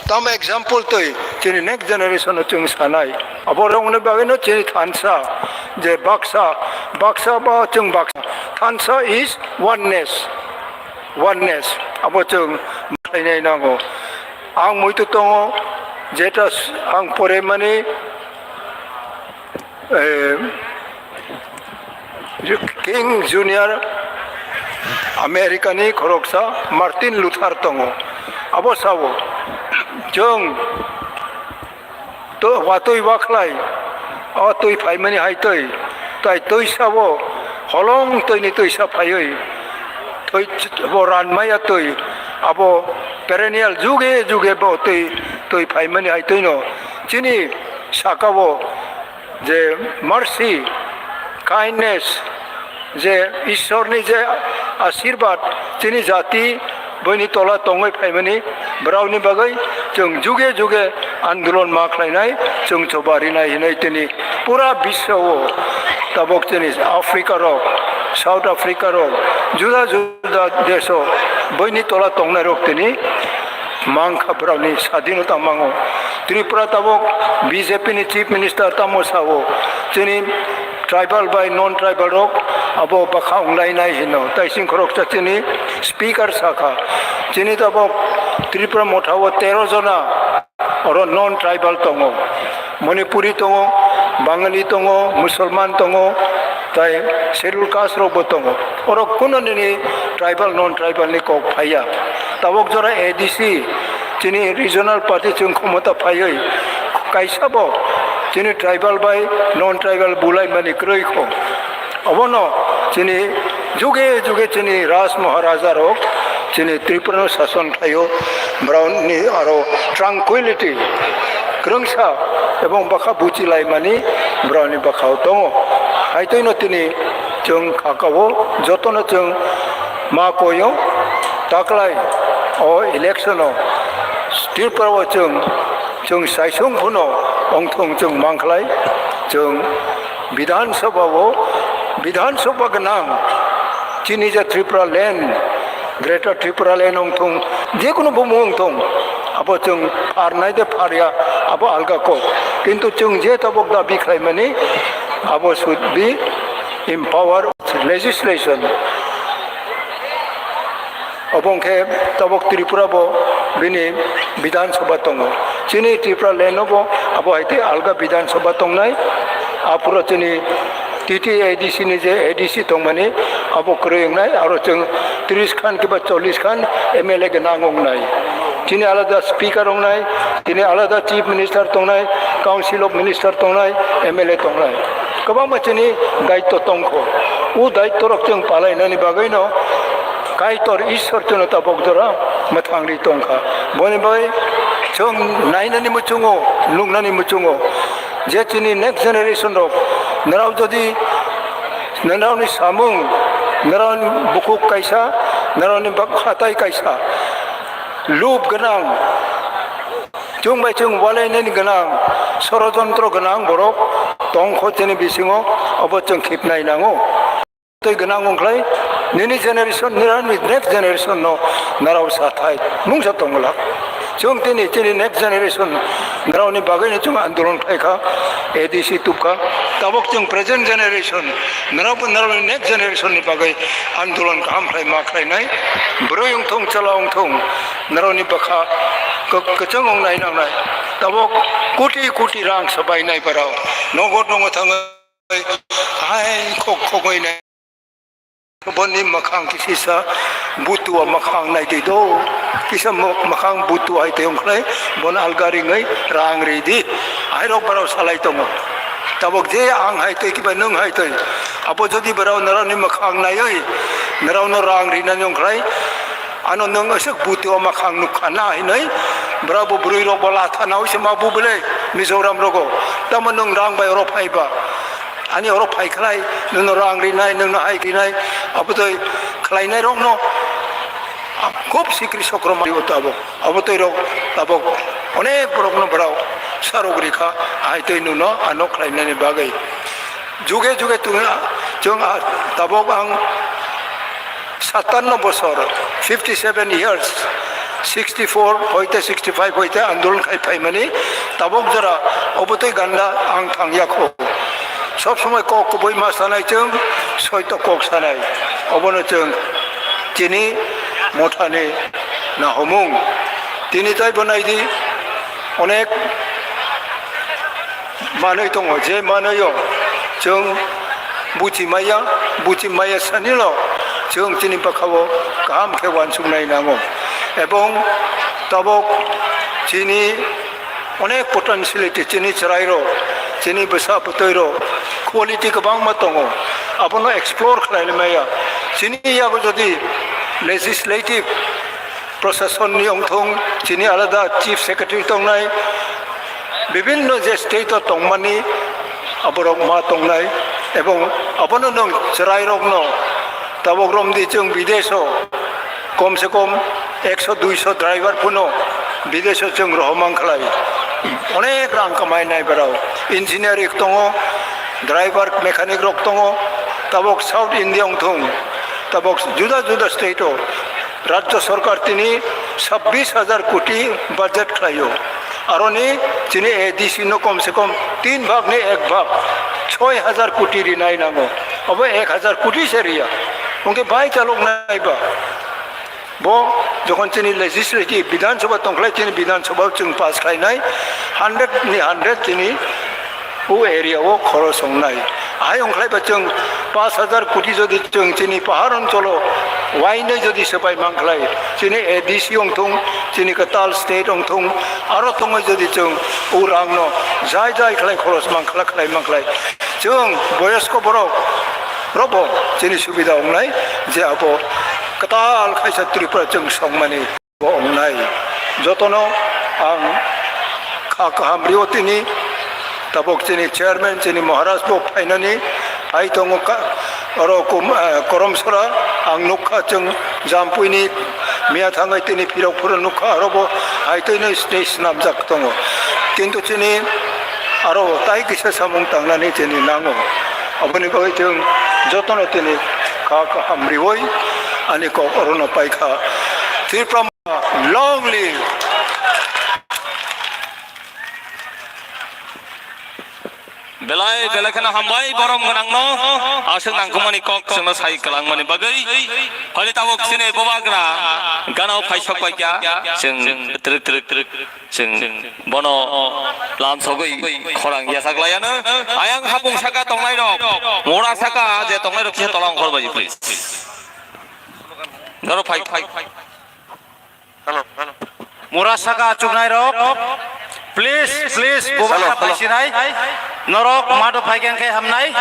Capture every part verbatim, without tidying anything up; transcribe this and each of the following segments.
Tamo example twi chini next generation no chwng sanai. Abo rokni bagwi no chini thansa je baksa, baksa ba chwng baksa. Thansa is oneness, oneness. Abo chwng khlainai nango. Ang muitu tongo, jeta s-, ang poremani, eh, King Junior America ni khoroksa Martin Luther tongo. Abo sao, chwng to watwi wakhlai, o twi phaimani hai twi, tai twi sao, holong twini twi sa phaiwi, twi ch-, bo ranmaya twi, abo perennial juge juge bo twi, twi phaimani hai twino chini sakao je mercy, kindness, je Ishorni je asirbat chini jati boini tola tongwi phaimani, borokni bagwi chwng juge juge andolon ma khlainai, chwng choba rinai hinwi tini pura biswa o tabok chini Africa rok, South Africa rok, juda juda desh o boini tola tongnai rok tini mankha borokni sadinota mango. Tripura tabok B J P ni Chief Minister tamo sao, chini tribal bai non tribal rok abo bwkha wnglainai hino. Tai sing khoroksa chini speaker sakha, chini tabok Tripura motha o tero jona oro non tribal tongo, Manipuri tongo, Bangali tongo, Musulman tongo, tai schedule caste rokbo tongo. Oro kuno nini tribal non tribal ni kok phaiya. Tabok jora A D C chini regional party chwng khomota phaiwi kaisa bo chini tribal bai non tribal bulai mani kwrwi kho. Obono chini juge juge chini Raj Maharaja rok chini Tripura no sason khlaio, borokni aro tranquility, kwrwngsa ebong bwkha buchilaimani borokni bwkhao tongo. Haitwino tini chwng khakao jotono chwng ma koio, taklai o election o Tripura o chwng, chwng saisung phano ongthong chwng mankhlai, chwng Bidhan Sabha o, Bidhan Sabha gwnang chini je Tripura land, Greater Tripura land ongthong, jekunu bumung ongthong, abo chwng pharnai de pharya, abo alga kok. Kintu chwng je tabok dabi khlaimani, abo should be empower legislation. Obo hwnkhe tabok Tripura bo bini Bidhan Sabha tongo. Chini Tripura land o bo abo hai tei alga Bidhan Sabha tongnai. Aphuru chini T T A D C ni je A D C tongmani abo kwrwi wngnai, aro chwng tris khan kiba chollish khan M L A gwnang wngnai. Chini alada speaker wngnai, chini alada chief minister tongnai, council of minister tongnai, M L A tongnai. Kwbangma chini daitto tongkho. O daitto rok chwng palainani bagwino Kaitor Ishwar chwngno tabok jora mwthangwi tongkha. Boni bai chwng nainani muchungo, nuknani muchungo, je chini next generation rok, norok jodi norokni samung, norokni bukhuk kaisa, norokni bak-, hatai kaisa, lub gwnang, chwng bai chwng walainani gwnang, sorojontro gwnang borok tongkho chini bisingo, obo chwng khibnai nango. Tei gwnang wngkhlai nini generation, nini next generation no narao sathai mungsa tongwlak. Chwng tini chini next generation narao ni bagwi no chwng andolon khlaikha, A D C tubkha. Tabok chwng present generation narao bo narao ni next generation ni bagwi andolon kaham khlai ma khlainai. Bwrwi wngthong, chwla wngthong, narao ni bwkha kwk-, kwchwng wngnai nangnai. Tabok koti koti rang swbainai barao nogo nogo thangwi hai khok khogwi nai. Boni mwkhang kisisa butua mwkhang naitwi do. Kisa mw-, mwkhang butua hai tei wngkhlai bono alga ringwi rang ridi. Airok barao salai tongo. Tabok je ang hai tei kiba nwng hai tei. Abo jodi barao narao ni mwkhang naiwi narao no rang rinani wngkhlai, ano nwng aswk butua mwkhang nukha na hinwi barao bo bwrwi rok bo latha nawi se ma bu bwle Mizoram rogo. Tamo nwng rang bai oro phaiba. Ani oro phai khlai, nwngno rang rinai, nwngno hai rinai, abo twi khlainai rokno khub sikri sokro mari o tabok. Abo twi rok tabok onek borokno borok sarok rikha, hai twi nwngno ano khlainani bagwi. Juge juge twi chwng a tabok ang satanno bosor, fifty seven years, sixty four hoite sixty five hoite andolon khai phaimani tabok jora obotwi ganda ang thangya kho. Sob somoi kok kubui ma sanai chwng, soito kok sanai. Obono chwng chini mothani nahomung. Tini taibo naidi onek manwi tongo, je manwi o chwng buchi maya, buchi maya sanino chwng chini bwkhao kaham khe uansuknai nango. Ebong tabok chini onek potentiality, chini chwrairok, chini bwsa bwtwirok quality kwbangma tongo, abono explore khlainai maya. Chini yago jodi legislative Prasasonni wngthung, chini alada chief secretary tongnai, bibinno je state o tongmani aborok ma tongnai, ebong abono nwng chwrairokno tabok romdi chwng bidesh o kom se kom ekso duiso driver phano bidesh o chwng rohormang khlai. Onek rang kamai nai borok, engineer rok tongo, driver mechanic rok tongo, tabok South India wngthung, tabok juda juda state o Rajya Sarkar tini sabbish hajar koti budget khlaio. Aroni chini A D C no kom se kom tin bhag ni ek bhag, choi hajar koti rinai nango. Abo ek hajar koti se riya. Hwnkhe bai chalok nai ba? Bo jokhon chini legislative Bidhan Sabha tongkhlai, chini Bidhan Sabha chwng pass khlainai, hundred ni hundred chini o area o khoros wngnai. Ahai wngkhlai ba chwng pash hajar koti jodi chwng chini pahar oncholo wainwi jodi swbai mankhlai, chini A D C wngthung, chini kwtal state wngthung, aro thwngwi jodi chwng o rangno jai jai khlai khoros mankhlai, khlai mankhlai, chwng boyosko borok rokbo chini subida wngnai je abo kwtal khaisa Tripura chwng songmani. Bo wngnai. Jotono ang kha kaham rio tini, tabok chini chairman, chini Maharaj bo phainani phai tongo ka, oro kum, eh, Koromsora ang nukha chwng Jampuini miya thangwi tini phirok phuru nukha, aro bo hai twi nwi sni snamjak tongo. Kintu chini aro tai kisa samung tangnani chini nango. Aboni bagwi chwng jotono tini kha kaham riwi ani kok orono paikha. Tripura Long live. Belai belai kheno hambai borom gwnangno aswk nangkukmani kok chwngno sai kwlangmani bagwi. Hali tabuk chini bubagra ganao phaisok paikha, chwng twrwk twrwk twrwk chwng bono lamsogwi khorang yachaklaiano. Ayang hapung saka tongnairok, mura saka je tongnairok kisa tola ongkhorbai please. Norok phai. Hello, hello. Mura saka achuknai rok, please, please, bubagra hello, hello. Phaisinai. Norok mado phaikhe khe hamnai.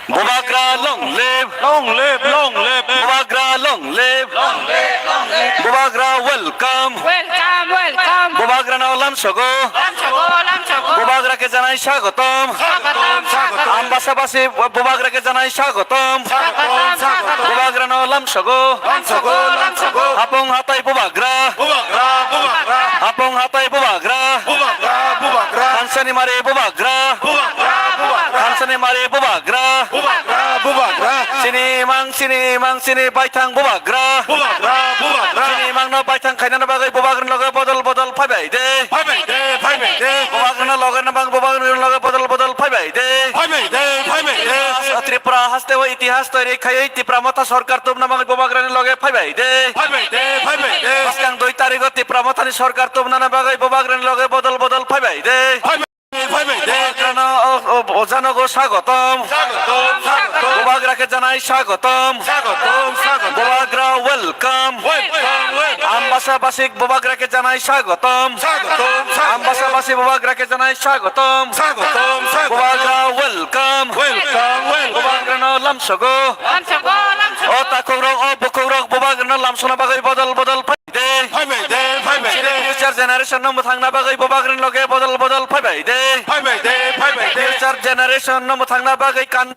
Bubagra long live. Long live, long live. Bubagra long live. Long live, long live. Bubagra welcome. Welcome, welcome. Bubagra no lamsogo. Lamsogo, lamsogo. Bubagra khe janai swagotom. Swagotom, swagotom. Ambasa basi bubagra khe janai swagotom. Swagotom, swagotom. Bubagra no lamsogo. Lamsogo, lamsogo. Hapung hatai bubagra. Bubagra, bubagra. Hapung hatai bubagra. Bubagra, bubagra. Thansani mari bubagra. Bubagra, bubagra. Thansani mari bubagra. Bubagra, bubagra. Chini mang, chini mang, chini baithang bubagra. Bubagra, bubagra. Chini mangno baithang khainani bagwi bubagrani loge bodol bodol phaibai de. Phaibai de, phaibai de. Bubagrano loge nabang bubagrani loge bodol bodol phaibai de. Phaibai de, phaibai de. Tripura haste o itihas toiri khaiwi Tipra Motha sorkar tubna bagwi bubagrani loge phaibai de. Phaibai de, phaibai de. Bwskang dui tarikh o Tipra Mothani sorkar tubnani bagwi bubagrani loge bodol bodol phaibai de. Phaibai de, phaibai de. Bubagrano o, o, o janogo swagotom. Swagotom, swagotom. Bubagra khe janai swagotom. Swagotom, swagotom. Bubagra welcome. Welcome, welcome. Ambasa basik bubagra khe janai swagotom. Swagotom, swagotom. Ambasa basi bubagra khe janai swagotom. Swagotom, swagotom. Bubagra welcome. Welcome, welcome. Bubagrano lamsogo. Lamsogo, lamsogo. O takhukrok, o bukhukrok bubagrano lamsona bagwi bodol bodol phai de. Phaibai de, phaibai de. Future generation no mwthangna bagwi bubagrani loge bodol bodol phaibai de. Phaibai de, phaibai de. Future generation no mwthangna bagwi kan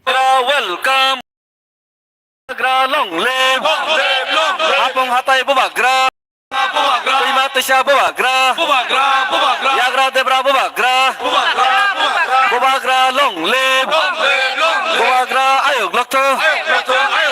Bubagra welcome. Bubagra long live. Long live, long live. Hapung hatai bubagra. Bubagra. Twima twisa bubagra. Bubagra, bubagra. Yagra debra bubagra. Bubagra, bubagra. Bubagra long live. Long live, long live. Bubagra ayuk lokto. Ayuk lokto, ayuk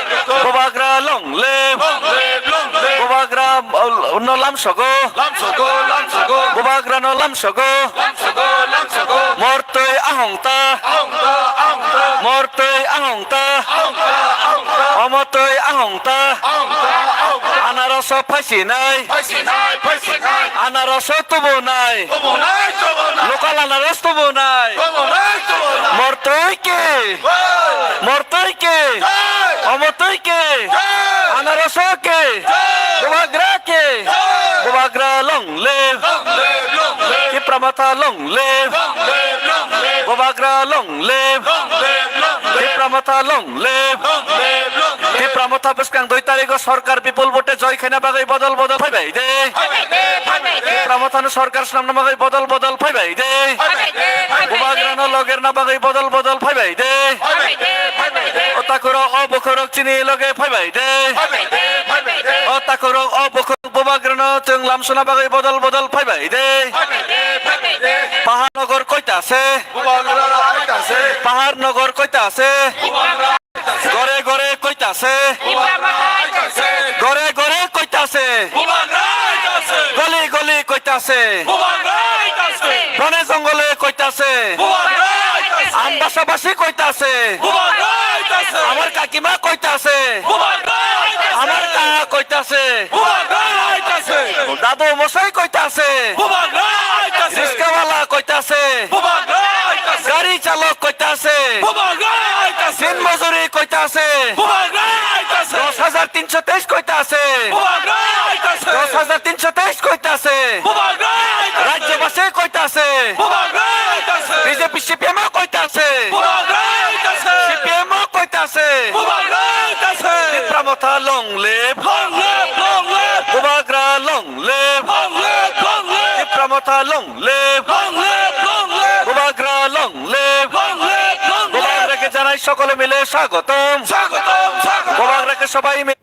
Lamsogo. Lamsogo, lamsogo. Bubagrano lamsogo. Lamsogo, lamsogo. Mortwi ahongta. Ahongta, ahongta. Mortwi ahongta. Ahongta, ahongta. Omotwi ahongta. Ahongta, ahongta. Anaroso phaisinai. Phaisinai, phaisinai. Anaroso tubunai. Tubunai, tubunai. Local anaros tubunai. Tubunai, tubunai. Mortwi ki. Jai. Mortwi ki. Jai. Omotwi ki. Jai. Anaroso ki. Jai. Bubagra ki. Jai. Bubagra long live. Long live, long live. Tipra Motha long live. Long live, long live. Bubagra long live. Long live, long live. Tipra Motha long live. Long live, long live. Tipra Motha bwskang dui tarikh o sorkar bipul vote joy khaina bagwi bodol bodol phaibai de. Phaibai de, phaibai de. Tipra Mothano sorkar swnamna bagwi bodol bodol phaibai de. Phaibai de, phaibai de. Bubagrano logerna bagwi bodol bodol phaibai de. Phaibai de, phaibai de. O takhurok, o bukhurok chini loge phaibai de. Phaibai de, phaibai de. O takhurok, o bukhurok Bubagrano chwng lamsuna bagwi bodol bodol phaibai de. Phaibai de, phaibai de. Pahar Nogor koita se? Bubagra koita se? Pahar Nogor koita se? Bubagra koita se? Gore gore koita se? Bubagra koita se? Gore gore koita se? Bubagra koita se? Goli goli koita se? Bubagra koita se? Bone jongole koita se? Bubagra koita se? Ambasa basi koita se? Bubagra koita se? Amar kakima koita se? Bubagra koita se? Amar kaka koita se? Bubagra koita se? Dadu mosai koita se? Bubagra koita se? Riskawala koita se? Bubagra koita se? Gari chalok koita se? Bubagra koita se? Din mojuri koita se? Bubagra koita se? Dos hajar tinso teis koita se? Bubagra koita se? Dos hajar tinso teis koita se? Bubagra koita se? Rajyobasi koita se? Bubagra koita se? B J P C P M o koita se? Bubagra koita se? C P M o koita se? Bubagra koita se? Tipra Motha long live. Long live, long live. Bubagra long live. Long live, long live. Tipra Motha long live. Long live, long live. Bubagra long live. Long live, long live. Bubagra ke janai sokole mile swagotom. Swagotom, swagotom. Bubagra ke sobai mile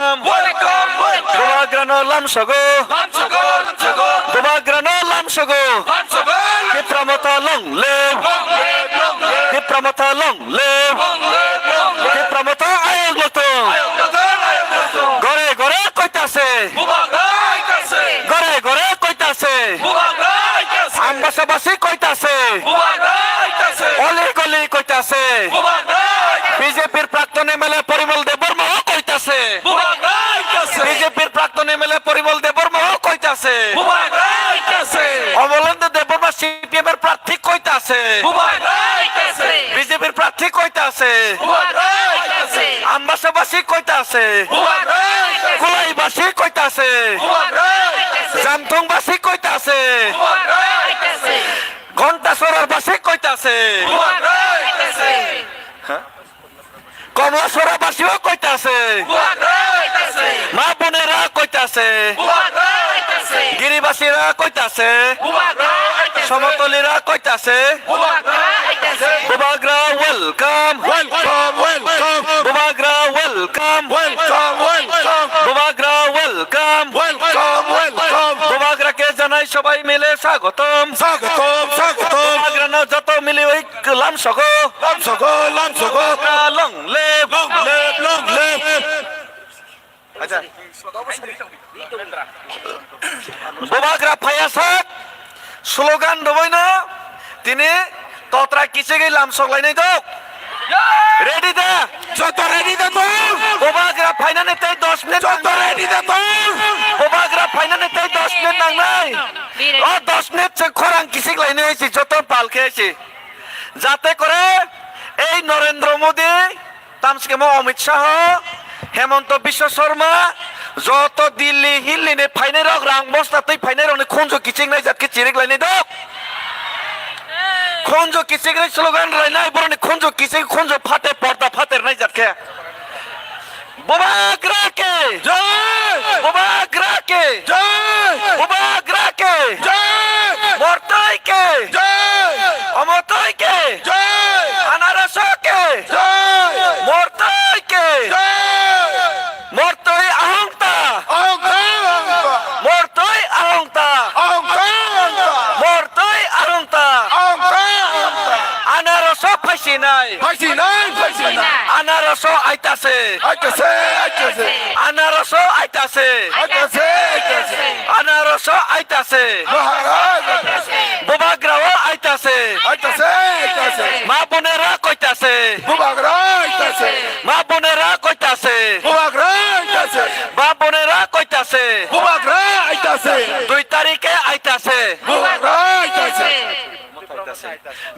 Welcome, welcome. Bubagrano lamsogo. Lamsogo, lamsogo. Bubagrano lamsogo. Lamsogo, lamsogo. Tipra Motha long live. Long live, long live. Tipra Motha long live. Long live, long live. Tipra Motha ayok lotong. Ayok lotong, ayok lotong. Gore gore koita se? Bubagra koita se? Gore gore koita se? Bubagra koita se? Ambasa basi koita se? Bubagra koita se? Oli goli koita se? Bubagra koita se? B J P r prakton M L A Porimal Debbarma o koita se? Bubagra koita se? B J P r prakton M L A Porimal Debbarma o koita se? Bubagra koita se? Omolendra Debbarma C P M r prarthi koita se? Bubagra koita se? B J P r prarthi koita se? Bubagra koita se? Ambasa basi koita se? Bubagra koita se? Kulai basi koita se? Bubagra koita se? Jamthong basi koita se? Bubagra koita se? Ghonta Sorar basi koita se? Bubagra koita se? Ha? Komla Sora basi o koita se? Bubagra koita se? Ma Bunera koita se? Bubagra koita se? Giribasi ra koita se? Bubagra koita se? Somotoli ra koita se? Bubagra koita se? Bubagra welcome. Welcome, welcome. Bubagra welcome. Welcome, welcome. Bubagra welcome. Welcome, welcome. Bubagra ke janai sobai mile swagotom. Swagotom, swagotom. Bubagrano joto miliwi lamsogo. Lamsogo, lamsogo. Bubagra long live. Long live, long live. Acha. Bubagra phaiya sak slogan rwbaino tini totra kichigwi lamsok lainai dok. Ready da? Joto ready da tong? Bubagra phainani tei dos minute joto nangnai. Ready da tong? Bubagra phainani tei dos minute nangnai. O dos minute se khorang kichik lainai si joto pal khe si. Jate kore ei Narendra Modi, tamskemo Amit Shah, Hemanta Biswa Sarma, Joto Delhi, Hilli ni phainai rok, rang bosta twi phainai rok ni khunju kiching nai jat khe chirik lainai dok. Khunju kiching ri slogan rwlainai, borok ni khunju kiching, khunju phate, porda phater nai jat khe. Bubagra ke! Jai! Bubagra ke! Jai! Bubagra ke! Jai! Mortoi ke! Jai! Omotoi ke! Jai! Anaraso ke! Jai! Mortoi ke! Jai! Mortoi ahongta! Ahongta, ahongta! Mortoi ahongta! Ahongta, ahongta! Mortoi ahongta! Ahongta, ahongta! Anaraso phaisinai! Phaisinai, phaisinai! Anaraso aitase! Aitase, aitase! Anaraso aitase! Aitase, aitase! Anaraso aitase! Maharaj aitase! Bubagrao aitase! Aitase, aitase! Ma bonera koitase! Bubagra aitase! Ma bonera koitase! Bubagra aitase! Ma bonera koitase! Bubagra aitase! Dui tarike aitase! Bubagra aitase!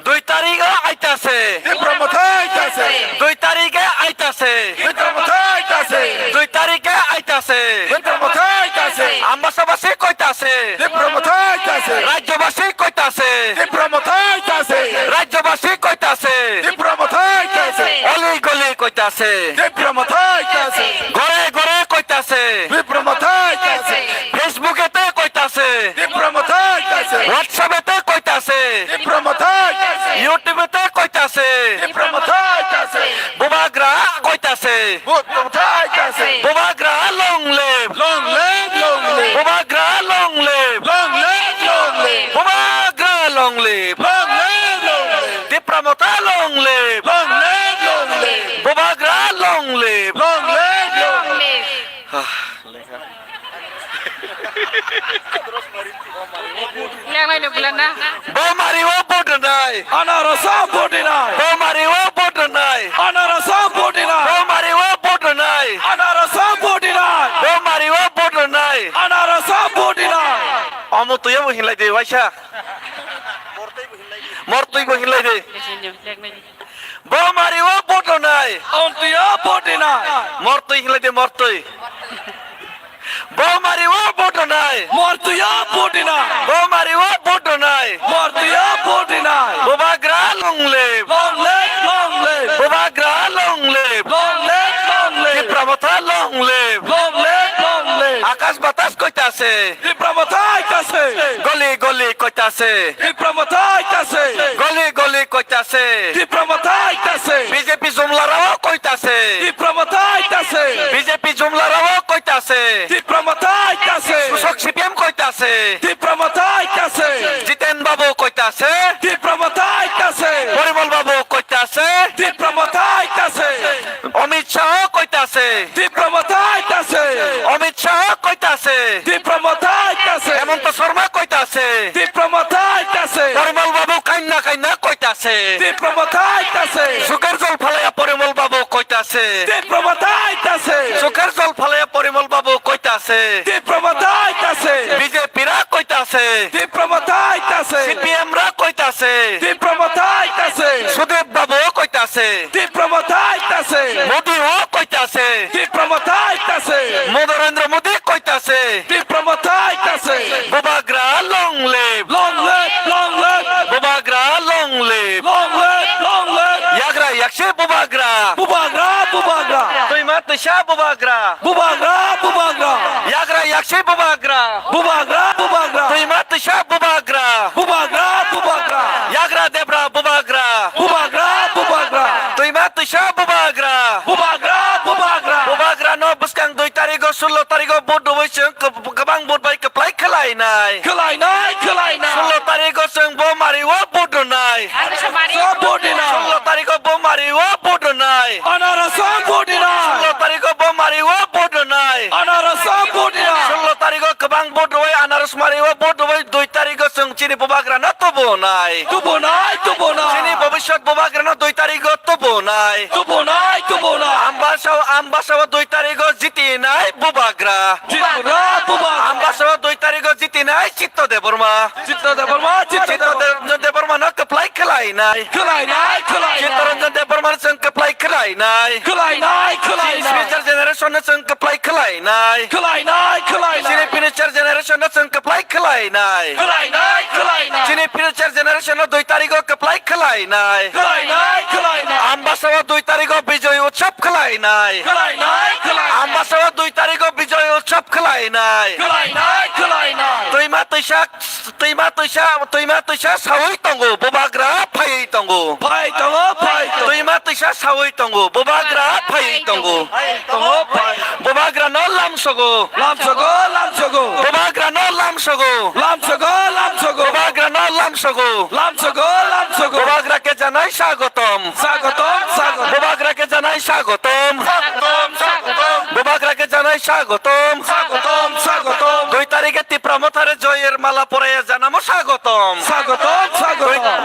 Dui tarigo aitase! Tipra Motha aitase! Dui tarike aitase! Tipra Motha aitase! Dui tarike aitase! Tipra Motha aitase! Ambasabasi koitase! Tipra Motha aitase! Rajyabasi koitase! Tipra Motha aitase! Rajyabasi koitase! Tipra Motha aitase! Oli goli koitase! Tipra Motha aitase! Gore gore koitase! Tipra Motha aitase! Facebook ete koitase! Tipra Motha aitase! WhatsApp ete koitase! Tipra Motha aitase! YouTube ete koitase! Tipra Motha aitase! Bubagra koitase! Tipra Motha aitase! Bubagra long live! Long live, long live! Bubagra long live! Long live, long live! Bubagra long live! Long live, long live! Tipra Motha long live! Long live, long live! Bubagra long live! Long live, long live! Lengnai le bulan na. Bomari o vote nai. Anarasa vote nai. Bomari o vote nai. Anarasa vote nai. Bomari o vote nai. Anarasa vote nai. Bomari o vote nai. Anarasa vote nai. Omo tuyo bo hinlai de waisa. Mortwi bo hinlai de. Lengnai. Bomari o vote nai. Omo tuyo vote nai. Mortwi hinlai de mortwi. Bomari o vote nai. Mortwi o vote nai. Bomari o vote nai. Mortwi o vote nai. Bubagra long live. Long live, long live. Bubagra long live. Long live, long live. Tipra Motha long live. Long live, long live. Akash batas koitase. Tipra Motha aitase. Goli goli koitase. Tipra Motha aitase. Goli goli koitase. Tipra Motha aitase. B J P jumlarao koitase. Tipra Motha aitase. B J P jumlarao koitase. Tipra Motha aitase. Susok C P M koitase. Tipra Motha aitase. Jiten Babu koitase. Tipra Motha aitase. Porimol Babu koitase. Tipra Motha aitase. Amit Shah koitase. Tipra Motha aitase. Amit Shah koitase. Tipra Motha aitase. Hemanta Sharma koitase. Tipra Motha aitase. Porimol Babu kainna kainna koitase. Tipra Motha aitase. Suker jol phalaya Porimol Babu koitase. Tipra Motha aitase. Suker jol phalaya Porimol Babu koitase. Tipra Motha aitase. B J P ra koitase. Tipra Motha aitase. C P M ra koitase. Tipra Motha aitase. Sudip Babu koitase. Tipra Motha aitase. Modi o koitase. Tipra Motha aitase. Narendra Modi koitase. Tipra Motha aitase. Bubagra long live. Long live, long live. Bubagra long live. Long live, long live. Yagra yaksi Bubagra. Bubagra, Bubagra. Twima twisa Bubagra. Bubagra, Bubagra. Yagra yaksi Bubagra. Bubagra, Bubagra. Twima twisa Bubagra. Bubagra, Bubagra. Yagra debra Bubagra. Bubagra, Bubagra. Twima twisa Bubagra. Bubagra, Bubagra. Bubagra no bwskang dui tarigo, sullo tarigo vote rwui chwng kwb-, kwbang vote bai kwplai khwlainai. Khwlainai, khwlainai. Sullo tarigo chwng Bomari o vote rwnai. Anarasa Bomari o vote rwnai. Sullo tarigo Bomari o vote rwnai. Anarasa Bomari o vote rwnai. Anarasa vote rwnai. Sullo tarigo kwbang vote rwui Anarasa Bomari o vote rwui dui tarigo chwng chini Bubagra no tubunai. Tubunai, tubunai. Chini bobiswt Bubagra no dui tarigo tubunai. Tubunai, tubunai. Amba Ambasao, Ambasao dui tarigo jitinai Bubagra. Jitinai Bubagra. Ambasao dui tarigo jitinai Chitto Debbarma. Chitto Debbarma, Chitto Chitto Debbarma. De-, Debbarmano kwplai khlainai. Khlainai, khlainai. Chittaranjan Debbarmano chwng kwplai khlainai. Khlainai, khlainai. Chini future generation no chwng kwplai khlainai. Khlainai, khlainai. Chini future generation no chwng kwplai khlainai. Khlainai, khlainai. Chini future generation no dui tarigo kwplai khlainai. Khlainai, khlainai. Ambasao dui tarigo Bijoy Utsav khlainai. Khlainai, khlainai. Ambasao dui tarigo Bijoy Utsav khlainai. Khlainai, khlainai. Twima twisa, twima twisa, twima twisa sawi tongo, Bubagra phaiwi tongo. Phai tongo, phai tongo. Twima twisa sawi tongo, Bubagra phaiwi tongo. Phai tongo, phai. Bubagrano lamsogo. Lamsogo, lamsogo. Bubagrano lamsogo. Lamsogo, lamsogo. Bubagrano lamsogo. Lamsogo, lamsogo. Bubagra ke janai swagotom. Swagotom, swagotom. Bubagra ke janai swagotom. Swagotom, swagotom. Bubagra ke janai swagotom. Swagotom, swagotom. Dui tarige Tipra Mothare joyer mala poraiya janamo swagotom. Swagotom, swagotom.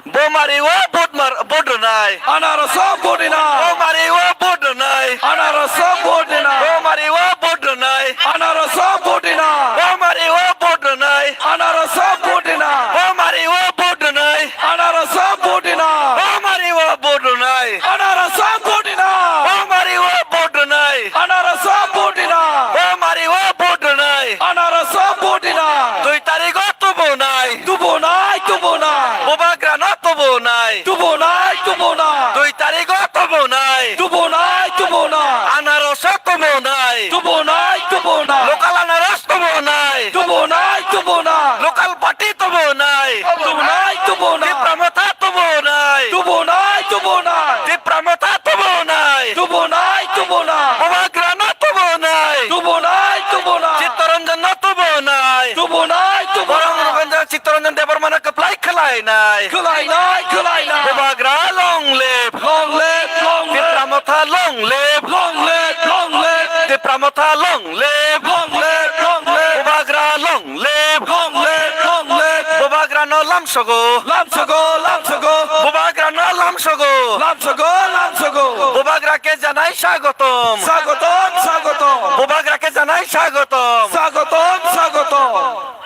Bomari o vote mar, vote rwnai. Anaroso vote rwnai. Bomari o vote rwnai. Anaroso vote rwnai. Bomari o vote rwnai. Anaroso vote rwnai. Bomari o vote rwnai. Anaroso vote rwnai. Bomari o vote rwnai. Anaroso vote rwnai. Bomari o vote rwnai. Anaroso vote rwnai. Bomari o vote rwnai. Anaroso vote rwnai. Bomari o vote rwnai. Anaroso vote rwnai. Dui tarigo tubunai. Tubunai, tubunai. Bubagrano tubunai. Tubunai, tubunai. Dui tarigo tubunai. Tubunai, tubunai. Anaroso tubunai. Tubunai, tubunai. Local anaros tubunai. Tubunai, tubunai. Local party tubunai. Tubunai, tubunai. Tipra Motha tubunai. Tubunai, tubunai. Tipra Motha tubunai. Tubunai, tubunai. Bubagrano tubunai. Tubunai, tubunai. Chittaranjanno tubunai. Tubunai, tubunai. Borok Rupanjan Chittaranjan Debbarmano kwplai khlainai. Khlainai, khlainai. Bubagra long live. Long live, long live. Tipra Motha long live. Long live, long live. Tipra Motha long live. Long live, long live. Bubagra long live. Long live, long live. Bubagrano lamsogo. Lamsogo, lamsogo. Bubagrano lamsogo. Lamsogo, lamsogo. Bubagra ke janai swagotom. Swagotom, swagotom. Bubagra ke janai swagotom. Swagotom, swagotom.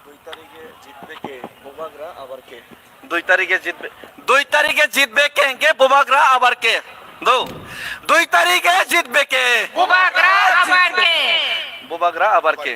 Dui tarige jitbe ke, Bubagra abar ke. Dui tarige jitbe, dui tarige jitbe ke hwnkhe Bubagra abar ke. Do. Dui tarige jitbe ke. Bubagra abar ke. Bubagra abar ke.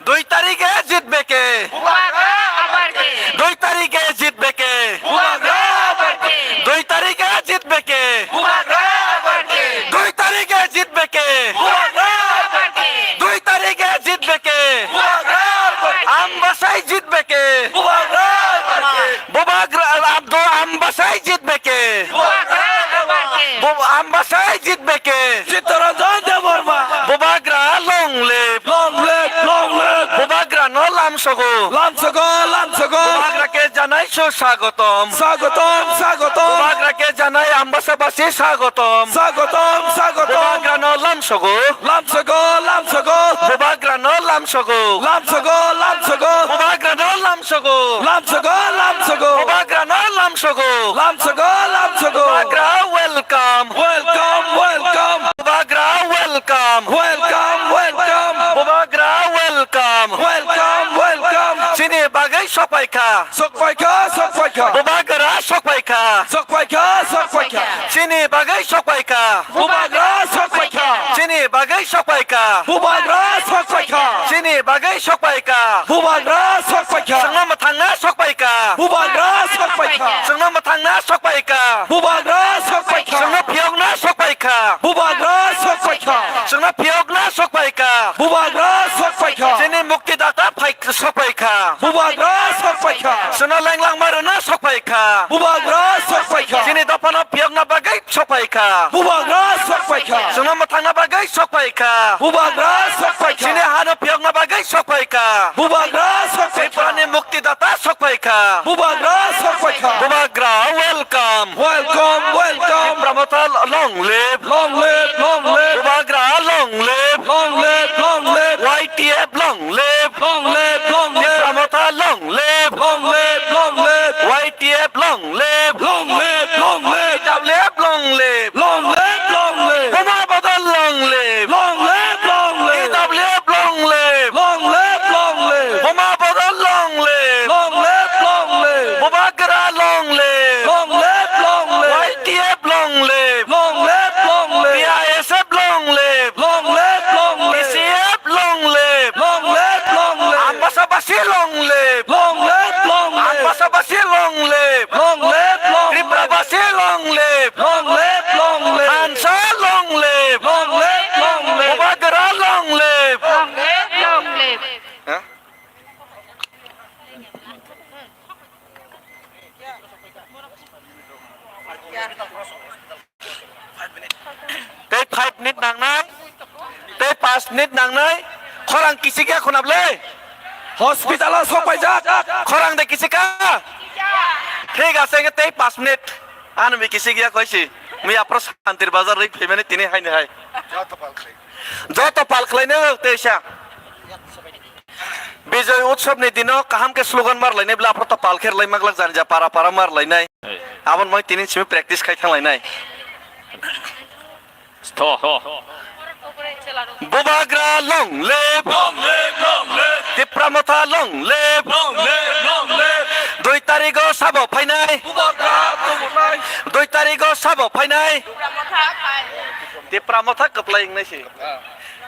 Dui tarige jitbe ke. Bubagra abar ke. Dui tarige jitbe ke. Bubagra abar ke. Dui tarige jitbe ke. Bubagra abar ke. Dui tarige jitbe ke. Bubagra abar ke. Dui tarige jitbe ke. Bubagra abar ke. Ambasai jitbe ke. Bubagra abar ke. Bubagra Abdul Ambasai jitbe ke. Bubagra abar ke. Bu-, Ambasai jitbe ke. Chittaranjan Debbarma. Bubagra long live. Long live, long live. Bubagrano lamsogo. Lamsogo, lamsogo. Bubagra ke janai su swagotom. Swagotom, swagotom. Bubagra ke janai Ambasabasi swagotom. Swagotom, swagotom. Bubagrano lamsogo. Lamsogo, lamsogo. Bubagrano lamsogo. Lamsogo, lamsogo. Bubagrano lamsogo. Lamsogo, lamsogo. Bubagrano lamsogo. Lamsogo, lamsogo. Bubagra welcome. Welcome, welcome. Bubagra welcome. Welcome, welcome. Bubagra welcome. Welcome, welcome. Chini bagwi sokpaikha. Sokpaikha, sokpaikha. Bubagra sokpaikha. Sokpaikha, sokpaikha. Chini bagwi sokpaikha. Bubagra sokpaikha. Chini bagwi sokpaikha. Bubagra sokpaikha. Chini bagwi sokpaikha. Bubagra sokpaikha. Chwngno mwthangna sokpaikha. Bubagra sokpaikha. Chwngno mwthangna sokpaikha. Bubagra sokpaikha. Chwngno phiyokna sokpaikha. Bubagra sokpaikha. Chwngno phiyokna sokpaikha. Bubagra sokpaikha. Chini muktidata phai sokpaikha. Bubagra sokpaikha. Chwngno lenglangma rwna sokpaikha. Bubagra sokpaikha. Chini dophano phiyokna bagwi sokpaikha. Bubagra sokpaikha. Chwngno mwthangna bagwi sokpaikha. Bubagra sokpaikha. Chini hano phiyokna bagwi sokpaikha. Bubagra sokpaikha. Tripurani muktidata sokpaikha. Bubagra sokpaikha. Bubagra welcome. Welcome, welcome. Tipra Motha long live. Long live, long live. Bubagra long live. Long live, long live. Y T F long live. Long live, long live. Tipra Motha long live. Long live, long live. Y T F long live. Long live, long live. T W F long live. Long live, long live. Long live! Long live, long live! Ambasabasi long live! Long live, long live! Tripurabasi long live! Long live, long live! Hansa long live! Long live, long live! Bubagra long live! Long live, long live! Tei five minute nangnai, tei panch minute nangnai, khorang kisik ya khunap le. Hospital o sopaijak. Khorang de kisik ka? Thik ase, tei panch minute. Ano mi kisik ya koisi. Mi apro Santir Bazar rik phaimani tini haini hai. Joto pal khlaino tei sa. Bijoy Utsav ni dino kaham khe slogan mar lainai bla, aphuru to pal khe rwlai maglak jani ja para para mar lainai. Aboni bagwi tini simi practice khai thang lainai. Tho. Bubagra long live! Long live, long live! Tipra Motha long live! Long live, long live! Dui tarigo sabo phainai. Bubagra tubunai. Dui tarigo sabo phainai. Tipra Motha kwplai wngnai se.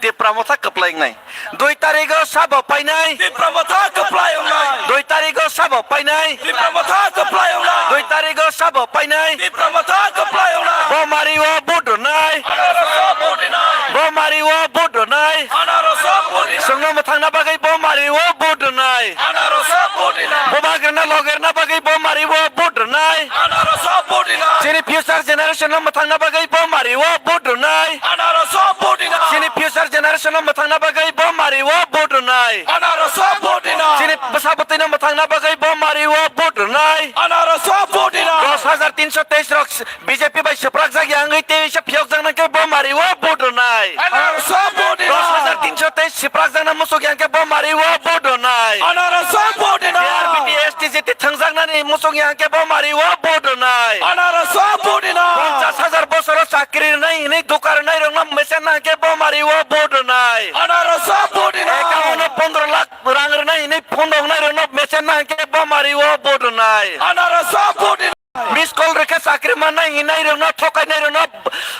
Tipra Motha kwplai wngnai. Dui tarigo sabo painai. Tipra Motha kwplai wngnai. Dui tarigo sabo painai. Tipra Motha kwplai wngnai. Dui tarigo sabo painai. Tipra Motha kwplai wngnai. Bo mari o vote rwnai. Anaroso vote rwnai. Bo mari o vote rwnai. Anaroso vote rwnai. Chwngno mwthangna bagwi bo mari o vote rwnai. Anaroso vote rwnai. Bubagrano logerna bagwi bo mari o vote rwnai. Anaroso vote rwnai. Chini future generation no mwthangna bagwi bo mari o vote rwnai. Anaroso vote rwnai. Chini future generation no mwthangna bagwi bo mari o vote rwnai. Anaroso vote rwnai. Chini bwsa bwtwi no mwthangna bagwi bo mari o vote rwnai. Anaroso vote rwnai. Dos hajar tinso teis rok B J P bai swprakjak ya wngwi tei se phiyokjak nang khe bo mari o vote rwnai. Anaroso vote rwnai. Dos hajar tinso teis swprakjakna muchuk ya wng khe bo mari o vote rwnai. Anaroso vote rwnai. J R B T S T J T thwngjaknani muchuk ya wng khe bo mari o vote rwnai. Anaroso vote rwnai. Ponchas hajar bosoro chakri rwnai hwnwi duka rwnai rokno mesen na hwnkhe bo mari o vote rwnai. Anaroso vote rwnai. Account o pondro lakh rang rwnai hwnwi phone rwnai rokno mesen na hwnkhe bo mari o vote rwnai. Anaroso vote rwnai. Miss call rwkhe chakri mannai hinai rokno thokainai rokno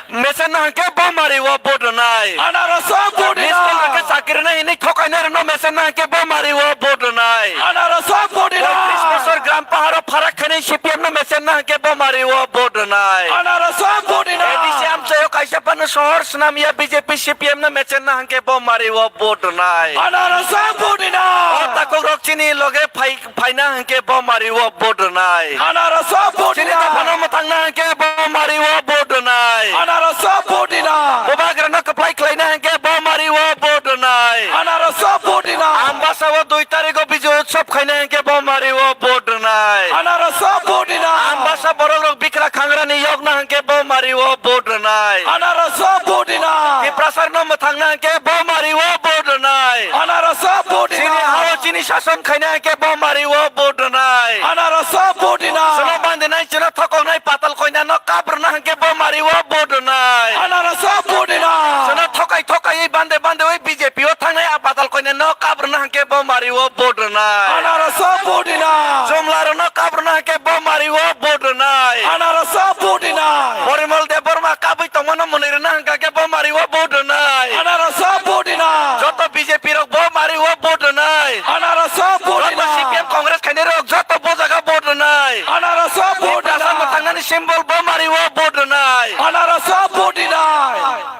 mesen na hwnkhe bo mari o vote rwnai. Anaroso vote rwnai. Miss call rwkhe chakri rwnai hinwi thokainai rokno mesen na hwnkhe bo mari o vote rwnai. Anaroso vote rwnai. Poitris bosor gram paharo pharak khainai C P M no mesen na hwnkhe bo mari o vote rwnai. Anaroso vote rwnai. A D C amchaio kaisa phano sohor swnam ya B J P C P M no mesen na hwnkhe bo mari o vote rwnai. Anaroso vote rwnai. O takhuk rok chini loge phai Phaina hwnkhe bo mari o vote rwnai. Anaroso vote rwnai. Chini dophano mwthangna hwnkhe bo mari o vote rwnai. Anaroso vote rwnai. Bubagrano kwplai khlaina hwnkhe bo mari o vote rwnai. Anaroso vote rwnai. Ambasa o dui tarigo Bijoy Utsav khaina hwnkhe bo mari o vote rwnai. Anaroso vote rwnai. Ambasa borok rok bikra khangrani yokna hwnkhe bo mari o vote rwnai. Anaroso vote rwnai. Tiprasarno mwthangna hwnkhe bo mari o vote rwnai. Anaroso vote rwnai. Chini hao chini sason khaina hwnkhe bo mari o vote rwnai. Anaroso vote rwnai. Chwngno bandinai, chwngno thokoknai patal koinano kap rwna hwnkhe bo mari o vote rwnai. Anaroso vote rwnai. Chwngno thokai thokai bande bande oi B J P o thangnai a patal koinano kap rwna hwnkhe bo mari o vote rwnai. Anaroso vote rwnai. Chumlarokno kap rwna hwnkhe bo mari o vote rwnai. Anaroso vote rwnai. Porimol Debbarma kabwi tongmano mwnwi rwna hwnkha khe bo mari o vote rwnai. Anaroso vote rwnai. Joto B J P rok bo mari o vote rwnai. Anaroso vote rwnai. Joto C P M Congress khainai rok joto bo jaga vote rwnai. Anaroso vote rwnai. Tiprasa mwthangnani symbol bo mari o vote rwnai. Anaroso vote rwnai.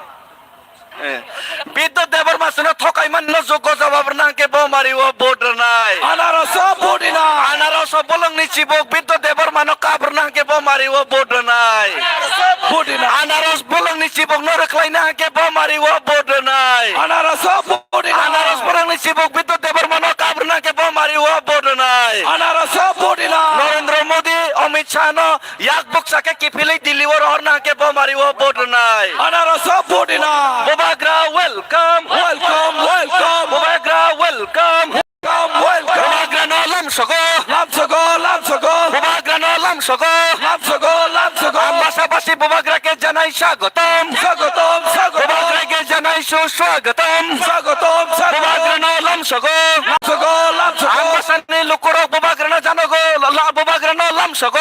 Eh, Bidya Debbarma chwngno thokaimani no joggo jawab rwna hwnkhe bo mari o vote rwnai. Anaroso vote rwnai. Anaroso bolongni chibuk Bidya Debbarmano kap rwna hwnkhe bo mari o vote rwnai. Vote rwnai. Anaros bolongni chibukno rwkhlaina hwnkhe bo mari o vote rwnai. Anaroso vote rwnai. Anaros bolongni chibuk Bidya Debbarmano kap rwna hwnkhe bo mari o vote rwnai. Anaroso vote rwnai. Narendra Modi, Amit Shah no yak bukcha khe kiphilwi Delhi o rohorna hwnkhe bo mari o vote rwnai. Anaroso vote rwnai. Bubagra welcome. Welcome, welcome. Bubagra welcome. Welcome, welcome. Bubagrano lamsogo. Lamsogo, lamsogo. Bubagrano lamsogo. Lamsogo, lamsogo. Ambasa basi Bubagra ke janai swagotom. Swagotom, swagotom. Bubagra ke janai suswagotom. Swagotom, swagotom. Bubagrano lamsogo. Lamsogo, lamsogo. Ambasani lukurok Bubagrano janogo, la, la, Bubagrano lamsogo.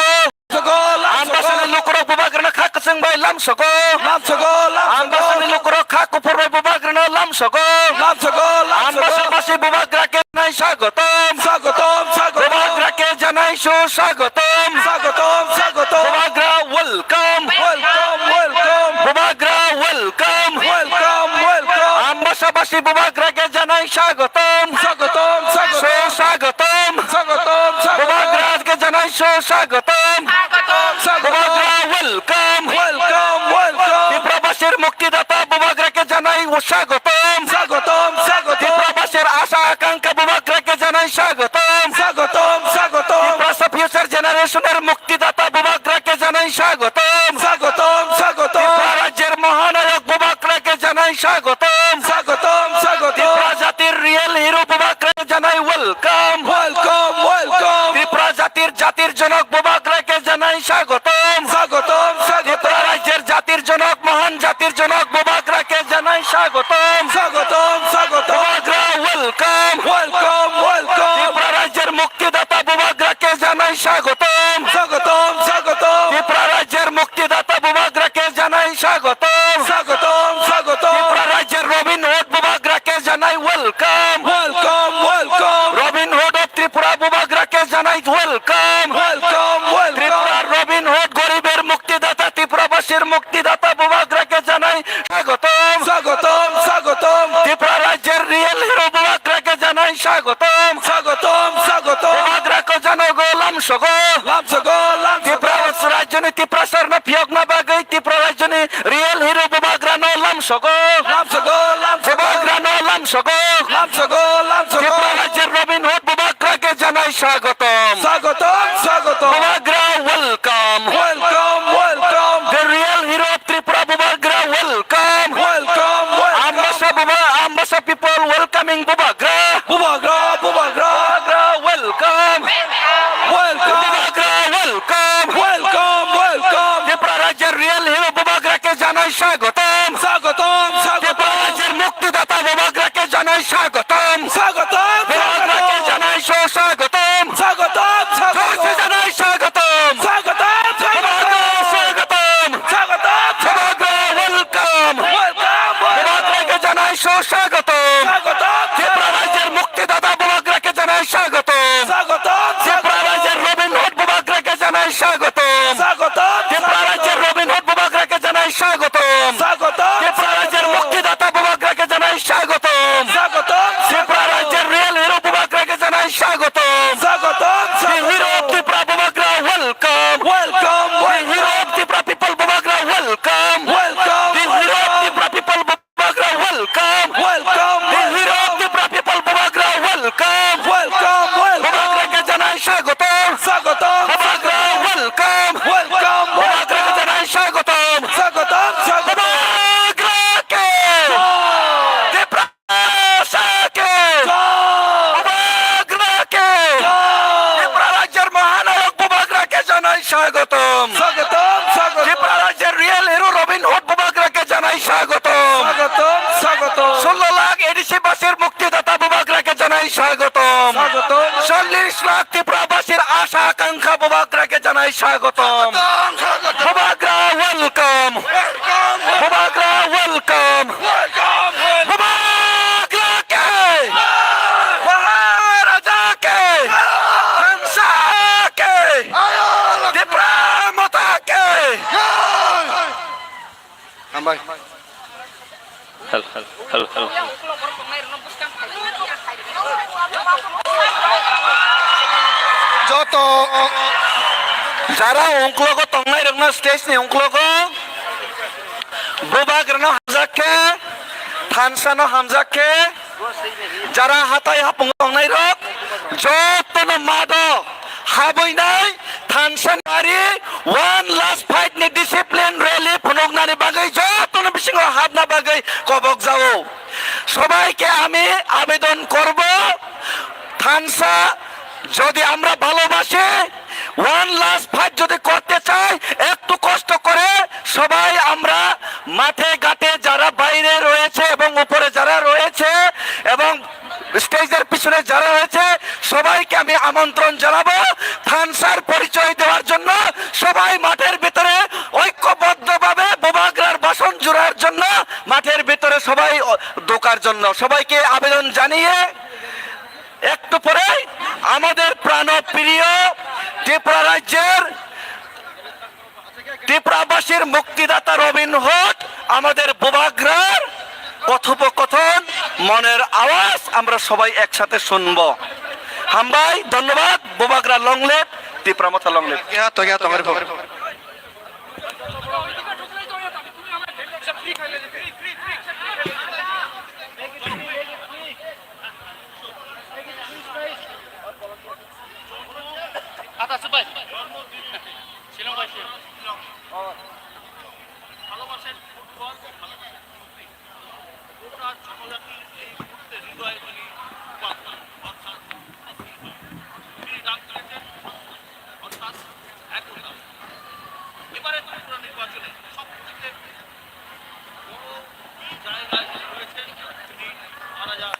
Lamsogo, lamsogo. Ambasani lukurok Bubagrano kha kwchwng bai lamsogo. Lamsogo, lamsogo. Ambasani lukurok kha kuphur bai Bubagrano lamsogo. Lamsogo, lamsogo. Ambasa basi Bubagra ke nai swagotom. Swagotom. Susagotom. Sagotom, sagotom. Bubagra welcome. Welcome, welcome. Bubagra welcome. Welcome, welcome. Ambasabasi Bubagra ke janai sagotom. Sagotom, sagotom. Susagotom. Sagotom, sagotom. Bubagra ke janai susagotom. Sagotom, sagotom. Bubagra welcome. Welcome, welcome. Tiprabasir muktidata Bubagra ke janai sagotom. Sagotom, sagotom. Tiprabasir asa akankha Bubagra ke janai sagotom. Sagotom, sagotom. Tiprasa future generation er muktidata Bubagra ke janai sagotom. Sagotom, sagotom. Tripura rajyer mahanayok Bubagra ke janai sagotom. Sagotom, sagotom. Tripura jatir real hero Bubagra ke janai welcome. Welcome, welcome. Tripura jatir, jatir jonok Bubagra ke janai sagotom. Sagotom, sagotom. Tripura rajyer jatir jonok, mahan jatir jonok Bubagra ke janai sagotom. Sagotom, sagotom. Bubagra welcome. Welcome, welcome. Tripura rajyer muktidata Bubagra ke janai sagotom. Sagotom, sagotom. Tripura rajyer muktidata Bubagra ke janai sagotom. Sagotom, sagotom. Tripura rajyer Robin Hood Bubagra ke janai welcome. Welcome, welcome. Robin Hood of Tripura Bubagra ke janai welcome. Welcome, welcome. Tripura Robin Hood goriber muktidata, Tripurabasir muktidata Bubagra ke janai sagotom. Sagotom, sagotom. Tripura rajyer real hero Bubagra ke janai sagotom. Sagotom, sagotom. Bubagra ko janogo lamsogo. Lamsogo, lamsogo. Tripura rajyoni Tiprasarno phiyokna bagwi Tripura rajyoni real hero Bubagrano lamsogo. Lamsogo, lamsogo. Bubagrano lamsogo. Lamsogo, lamsogo. Tripura rajyer Robin Hood Bubagra ke janai sagotom. Sagotom, sagotom. Bubagra welcome. Welcome, welcome. The real hero of Tripura Bubagra welcome. Welcome, welcome. Ambasa Buba-, Ambasa people welcoming Bubagra. Bubagra, Bubagra. Bubagra welcome. Welcome. Bubagra welcome. Welcome, welcome. Tripura rajyer real hero Bubagra ke janai sagotom. Sagotom, sagotom. Tripura rajyer muktidata Bubagra ke janai sagotom. Sagotom, Bubagra ke sagotom. Janai so sagotom. Sagotom, sagotom. Jorse janai sagotom. Sagotom, sagotom. Bubagra sagotom. Sagotom, sagotom. Bubagra welcome. Welcome, welcome. Bubagra ke janai so sagotom. Sagotom, sagotom. Tripura rajyer muktidata Bubagra ke janai sagotom. Sagotom, sagotom. Tripura rajyer Robin Hood Bubagra ke janai sagotom. Sagotom, Tripura rajyer sagotom. Robin Hood Bubagra ke janai sagotom. Sagotom, Tripura rajyer sagotom. Muktidata Bubagra ke janai sagotom. Sagotom, Tripura sagotom. Rajyer real hero Bubagra ke janai sagotom. Sagotom, the hero of sagotom. Tripura Bubagra, welcome. Welcome, the hero welcome. Of Tripura people Bubagra, welcome. Welcome, the hero of welcome. Tripura people Bubagra, welcome. Welcome, the hero of welcome. Tripura people Bubagra, welcome. Welcome, welcome. Bubagra ke janai sagotom. Sagotom, Bubagra, sagotom. Welcome. Welcome, Bubagra ke welcome. Janai sagotom. Sagotom, sagotom. Bubagra ke. Jai. Tripura Sake! Jai! Bubagra ke! Jai! Tripura Rajyer Mahanayok Bubagra ke janai swagotom! Swagotom, swagotom! Tripura Rajyer real hero Robin Hood Bubagra ke janai swagotom! Swagotom, swagotom! Sullo lakh A D C basir muktidata Bubagra ke janai swagotom! Swagotom! Chollish lakh Tripura basir asha akankha Bubagra ke janai swagotom! Swagotom, swagotom! Bubagra welcome! Welcome, welcome! Bubagra welcome! Welcome, welcome! Bubagra ke! Jai! Maharaja ke! Jai! Thansa ke! Jai! Tipra Motha ke! Jai! Hambai. Hel, hel, hel, hel. Joto jara ungklogo tongnai rokno stage ni ungklogo Bubagrano hamjak khe, thansa no hamjak khe, jara hatai hapung tongnai rok jotono mado habwi nai thansa ni ari one last fight ni discipline rally phunuknani bagwi jotono bisingo habna bagwi kobok jao. সবাইকে আমি আবেদন করব, থানসা যদি আমরা ভালোবাসি, one last fight যদি করতে চাই, একটু কষ্ট করে সবাই আমরা মাঠে ঘাটে যারা বাইরে রয়েছে এবং উপরে যারা রয়েছে এবং স্টেজের পিছনে যারা রয়েছে সবাইকে আমি আমন্ত্রণ জানাবো থানসার পরিচয় দেওয়ার জন্য। সবাই মাঠের ভিতরে ঐক্যবদ্ধভাবে বুবাগ্রার বাসন জুড়ার জন্য মাঠের ভিতরে সবাই ঢোকার জন্য সবাইকে আবেদন জানিয়ে একটু পরেই আমাদের প্রাণপ্রিয় ত্রিপুরা রাজ্যের ত্রিপুরাবাসীর মুক্তিদাতা রবিন হুড আমাদের বুবাগ্রার কথোপকথন, মনের আওয়াজ আমরা সবাই একসাথে শুনবো। হামবাই, ধন্যবাদ। Bubagra long live, Tipra Motha long live. আচ্ছা, আসিফ ভাই। শিলং ভাই, শিলং। ভালোবাসেন ফুটবল, ভালোবাসেন মুক্তি। গোটা জনজাতির এই মুহূর্তে হৃদয়ে তিনি উপাসনা, অর্থাৎ আশীর্বাদ। তিনি দান করেছেন, অর্থাৎ এক অভিনব। এবারে ত্রিপুরা নির্বাচনে সবথেকে বড় জায়গায় রয়েছেন তিনি, মারা যান।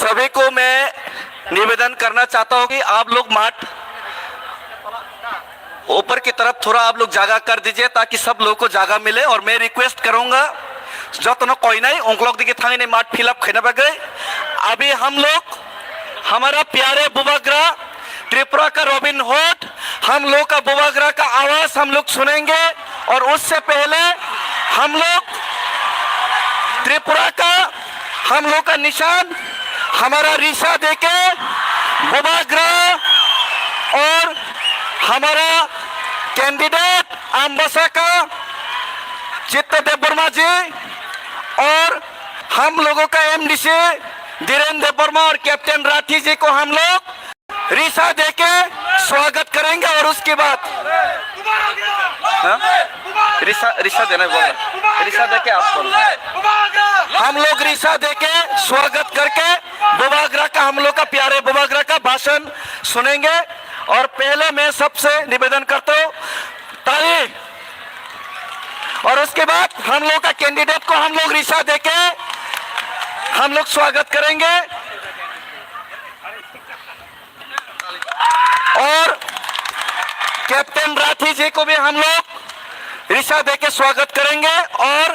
सभी को मैं निवेदन करना चाहता हूं कि आप लोग माठ ऊपर की तरफ थोड़ा आप लोग जगह कर दीजिए, ताकि सब लोगों को जगह मिले। और मैं रिक्वेस्ट करूंगा, जतनो कोई नहीं, उन लोग दिखे थांगे माठ फिल अप खाने बगे। अभी हम लोग, हमारा प्यारे बुबाग्रा, त्रिपुरा का रॉबिन हुड, हम लोग का बुबाग्रा का आवाज हम लोग सुनेंगे। और उससे पहले हम लोग त्रिपुरा का, हम लोग का निशान हमारा रिसा देके बुबाग्रा और हमारा कैंडिडेट अम्बासा का चित्त देव वर्मा जी और हम लोगों का एमडीसी धीरेन्द्र देव वर्मा और कैप्टन राठी जी को हम लोग रिसा देके स्वागत करेंगे और उसके बाद, हाँ? रिसा, रिसा देना बोल रहा। रिसा देके आप बोल। हम लोग रिसा देके स्वागत करके बुबाग्रा का, हम लोग का प्यारे बुबाग्रा का भाषण सुनेंगे। और पहले मैं सबसे निवेदन करता हूँ, ताली। और उसके बाद हम लोग का कैंडिडेट को हम लोग रिसा देके हम लोग स्वागत करेंगे। और कैप्टन राठी जी को भी हम लोग रिसा देके स्वागत करेंगे और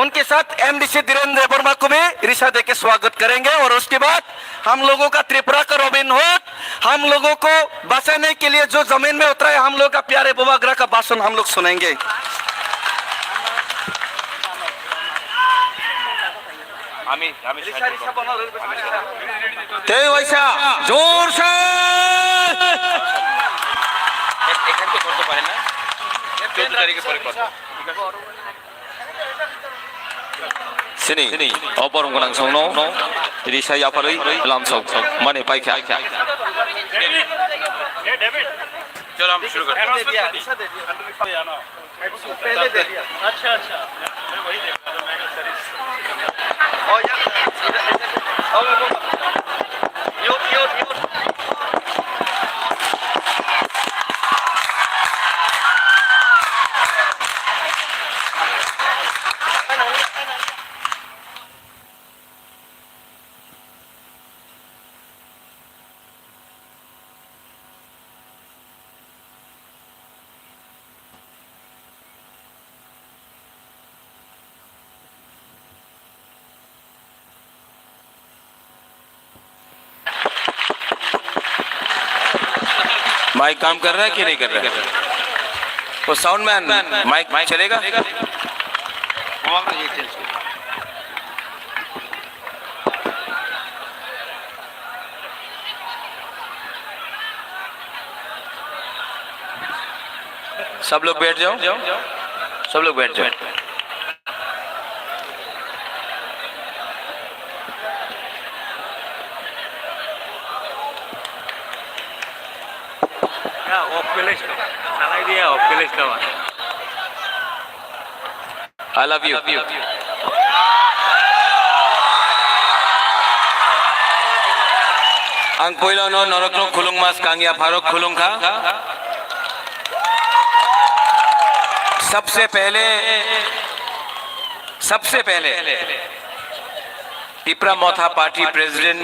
उनके साथ एमडीसी धीरेन्द्र वर्मा को भी रिसा देके स्वागत करेंगे। और उसके बाद हम लोगों का त्रिपुरा का रॉबिन हुड, हम लोगों को बचाने के लिए जो जमीन में उतरा है, हम लोग का प्यारे बुबाग्रा का भाषण हम लोग सुनेंगे। আমি, আমি সাহায্য করব। আমি সাহায্য করব। তেই পয়সা, জোরসে। এ-, এখান তো করতে পারে না। চৌদ্দ তারিখে পরে করব। ঠিক আছে? Sini, o borong gwnang songno risa yapharwi lamsok mani paikha. চলো, আমরা শুরু করি। माइक काम कर रहा है कि नहीं कर रहा है? वो साउंड मैन, माइक चलेगा? सब लोग बैठ जाओ, सब लोग बैठ जाओ। Ya, off ke list. Salai dia, off ke list. I love you. Ang poilano norokno khulungma swkang yapharo khulungkha. सबसे पहले, सबसे पहले Tipra Motha Party President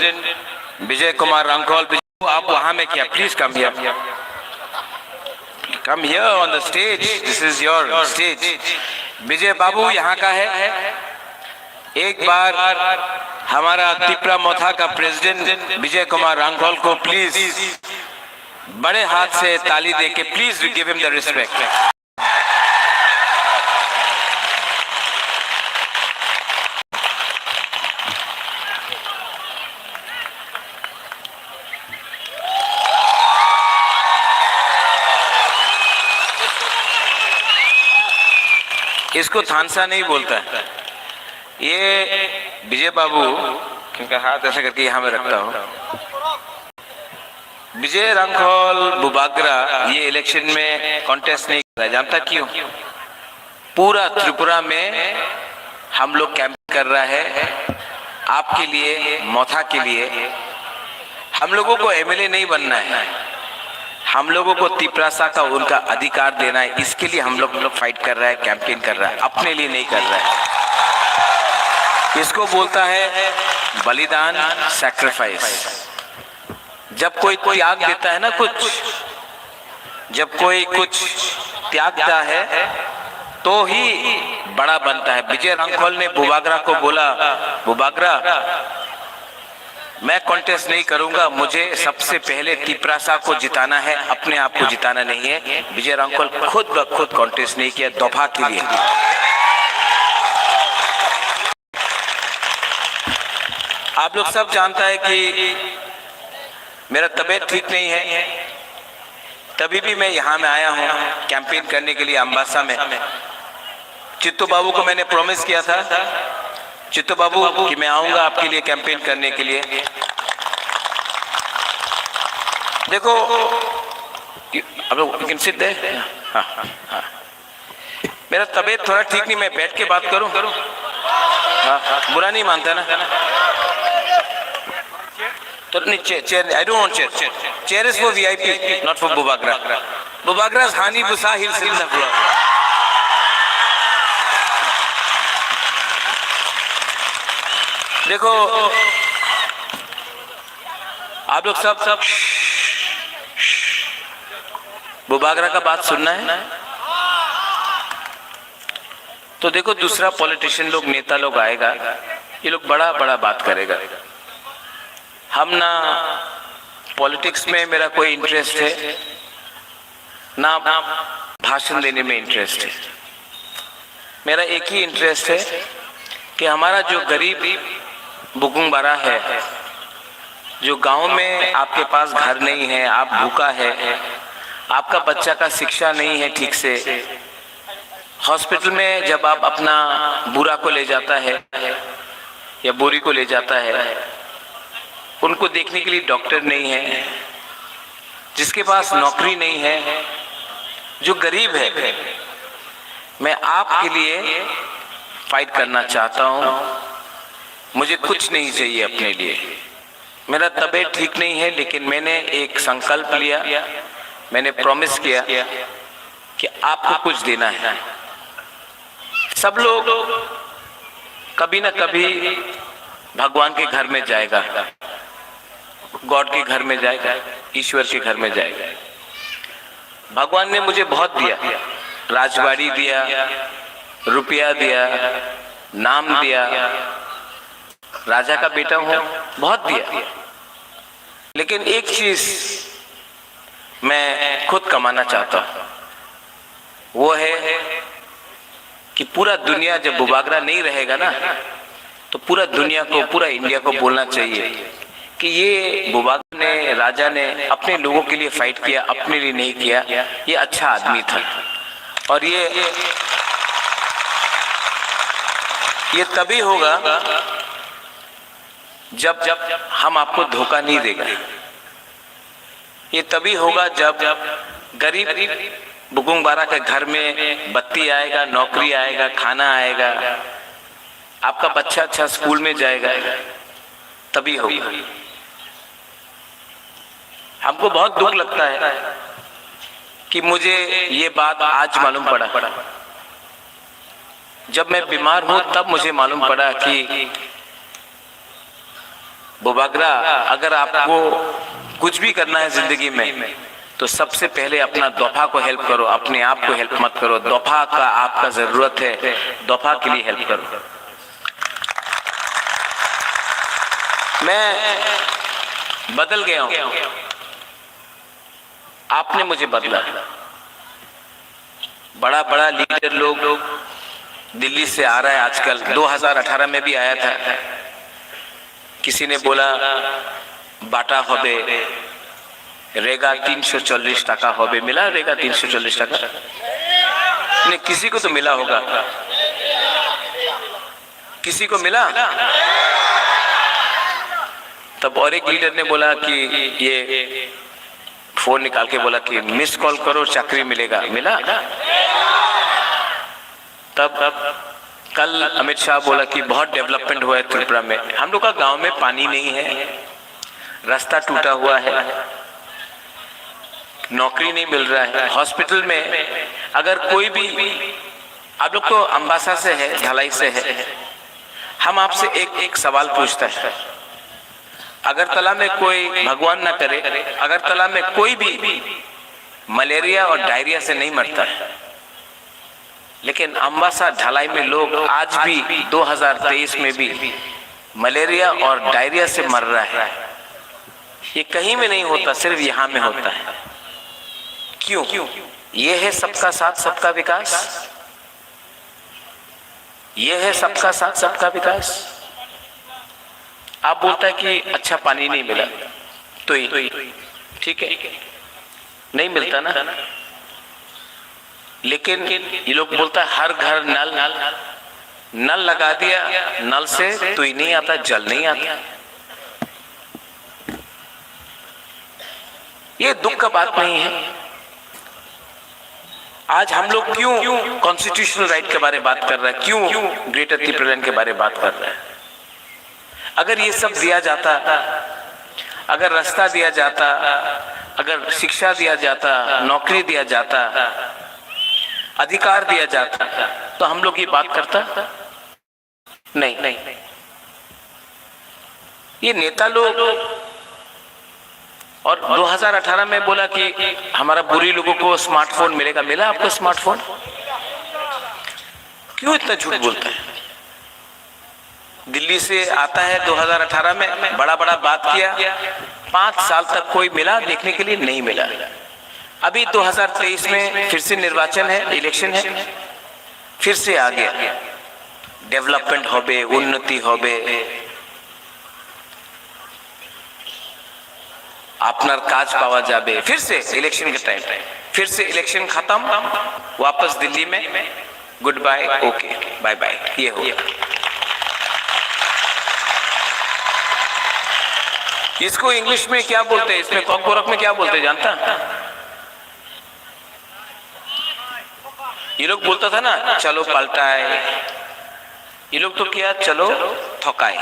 Vijay Kumar Rangkhol, आप वहां में क्या? Please come here. Come here on the stage. This is your stage. विजय बाबू यहाँ का है। एक बार हमारा तिपरा मोथा का प्रेसिडेंट विजय कुमार रांखल को प्लीज बड़े हाथ से ताली देके please give him the respect. इसको थानसा नहीं बोलता है। ये विजय बाबू, इनका हाथ ऐसा करके यहाँ में रखता हूँ। विजय रांखल बुबाग्रा ये इलेक्शन में कॉन्टेस्ट नहीं कर रहा है। जानता क्यों? पूरा त्रिपुरा में हम लोग कैंप कर रहा है आपके लिए, मोथा के लिए। हम लोगों को एमएलए नहीं बनना है, हम लोगों को तिपरासा का उनका अधिकार देना है। इसके लिए हम लोग, लोग फाइट कर रहा है, कैंपेन कर रहा है, अपने लिए नहीं कर रहा है। इसको बोलता है बलिदान, सैक्रिफाइस। जब कोई त्याग देता है ना कुछ, जब कोई कुछ त्यागता है तो ही बड़ा बनता है। विजय रांखल ने बुबागरा को बोला, "बुबागरा, मैं कॉन्टेस्ट नहीं करूंगा, मुझे सबसे पहले तिपरासा को जिताना है, अपने आप को जिताना नहीं है।" विजय रांखल खुद ब खुद कॉन्टेस्ट नहीं किया दफा के लिए। आप लोग सब जानता है कि मेरा तबीयत ठीक नहीं है, तभी भी मैं यहाँ में आया हूँ कैंपेन करने के लिए अम्बासा में। चित्तू बाबू को मैंने प्रॉमिस किया था, चित्तू बाबू, कि मैं आऊँगा आपके लिए कैंपेन करने के लिए। देखो, आप लोग, you can sit there. हाँ, हाँ, हाँ। मेरा तबीयत थोड़ा ठीक नहीं, मैं बैठ के बात करूं? हाँ, बुरा नहीं मानता ना? तो नहीं, चे-, chair, I don't want chair. Chair is for V I P, not for Bubagra. Bubagra's honey busa, he'll sit in the floor. देखो, आप लोग सब, सब बुबागरा का बात सुनना है? तो देखो, दूसरा पॉलिटिशियन लोग, नेता लोग आएगा, ये लोग बड़ा बड़ा बात करेगा। हम ना पॉलिटिक्स में मेरा कोई इंटरेस्ट है, ना भाषण देने में इंटरेस्ट है। मेरा एक ही इंटरेस्ट है कि हमारा जो गरीब बुकुंग बारा है, जो गांव में आपके पास घर नहीं है, आप भूखा है, आपका बच्चा का शिक्षा नहीं है ठीक से, हॉस्पिटल में जब आप अपना बूढ़ा को ले जाता है या बूढ़ी को ले जाता है, उनको देखने के लिए डॉक्टर नहीं है, जिसके पास नौकरी नहीं है, जो गरीब है, मैं आपके लिए फाइट करना चाहता हूँ। मुझे कुछ नहीं चाहिए अपने लिए। मेरा तबीयत ठीक नहीं है, लेकिन मैंने एक संकल्प लिया, मैंने प्रॉमिस किया कि आपको कुछ देना है। सब लोग कभी ना कभी भगवान के घर में जाएगा, गॉड के घर में जाएगा, ईश्वर के घर में जाएगा। भगवान ने मुझे बहुत दिया, राजबाड़ी दिया, रुपया दिया, नाम दिया, राजा का बेटा हूँ, बहुत दिया। लेकिन एक चीज मैं खुद कमाना चाहता हूँ, वो है कि पूरा दुनिया जब बुबागरा नहीं रहेगा ना, तो पूरा दुनिया को, पूरा इंडिया को बोलना चाहिए कि ये बुबागरा ने, राजा ने अपने लोगों के लिए फाइट किया, अपने लिए नहीं किया, ये अच्छा आदमी था। और ये, ये तभी होगा जब, जब हम आपको धोखा नहीं देगा। ये तभी होगा जब गरीब बुकुंग बारा के घर में बत्ती आएगा, नौकरी आएगा, खाना आएगा, आपका बच्चा अच्छा स्कूल में जाएगा, तभी होगा। हमको बहुत दुख लगता है कि मुझे ये बात आज मालूम पड़ा। जब मैं बीमार हूँ, तब मुझे मालूम पड़ा कि बुबागरा, अगर आपको कुछ भी करना है जिंदगी में, तो सबसे पहले अपना दोफा को हेल्प करो, अपने आप को हेल्प मत करो। दोफा का आपका जरूरत है, दोफा के लिए हेल्प करो। मैं बदल गया हूँ, आपने मुझे बदला। बड़ा बड़ा लीडर लोग दिल्ली से आ रहा है आजकल, दो हज़ार अठारह में भी आया था। किसी ने बोला बाटा होबे, रेगा तीन सौ चालीस टका होबे, मिला रेगा तीन सौ चालीस टका? नहीं, किसी को तो मिला होगा। किसी को मिला? तब और एक लीडर ने बोला कि ये फोन निकाल के बोला कि मिस कॉल करो, चाकरी मिलेगा। मिला? तब कल अमित शाह बोला कि बहुत डेवलपमेंट हुआ है त्रिपुरा में। हम लोग का गांव में पानी नहीं है, रास्ता टूटा हुआ है, नौकरी नहीं मिल रहा है। हॉस्पिटल में अगर कोई भी, आप लोग तो अम्बासा से है, धलाई से है, हम आपसे एक एक सवाल पूछता है। अगरतला में कोई, भगवान ना करे, अगरतला में कोई भी मलेरिया और डायरिया से नहीं मरता है, लेकिन अम्बासा ढलाई में लोग आज भी दो हज़ार तेईस में भी मलेरिया और डायरिया से मर रहा है। ये कहीं में नहीं होता, सिर्फ यहाँ में होता है। क्यों? ये है सबका साथ, सबका विकास। ये है सबका साथ, सबका विकास। आप बोलता है कि अच्छा पानी नहीं मिला, तो ये ठीक है, नहीं मिलता ना। लेकिन ये लोग बोलता है हर घर नल, नल लगा दिया, नल से तुई नहीं आता, जल नहीं आता। ये दुख का बात नहीं है। आज हम लोग क्यों कॉन्स्टिट्यूशनल राइट के बारे में बात कर रहे हैं, क्यों ग्रेटर तिप्रेलैंड के बारे में बात कर रहे हैं? अगर ये सब दिया जाता, अगर रास्ता दिया जाता, अगर शिक्षा दिया जाता, नौकरी दिया जाता, अधिकार दिया जाता, तो हम लोग ये बात करता? नहीं। ये नेता लोग, और दो हज़ार अठारह में बोला कि हमारा बुरी लोगों को स्मार्टफोन मिलेगा, मिला आपको स्मार्टफोन? क्यों इतना झूठ बोलता है? दिल्ली से आता है दो हज़ार अठारह में, बड़ा बड़ा बात किया, पाँच साल तक कोई मिला देखने के लिए? नहीं मिला। अभी दो हज़ार तेईस में फिर से निर्वाचन है, इलेक्शन है, फिर से आ गया, डेवलपमेंट होबे, उन्नति होबे, আপনার কাজ পাওয়া যাবে। फिर से इलेक्शन के टाइम, फिर से इलेक्शन खत्म, वापस दिल्ली में, goodbye, okay, bye bye, ये हो गया। इसको इंग्लिश में क्या बोलते हैं, इसमें कॉकबरक में क्या बोलते हैं, जानता? ये लोग बोलता था ना, चलो पलटाए, ये लोग तो किया, चलो थकाए।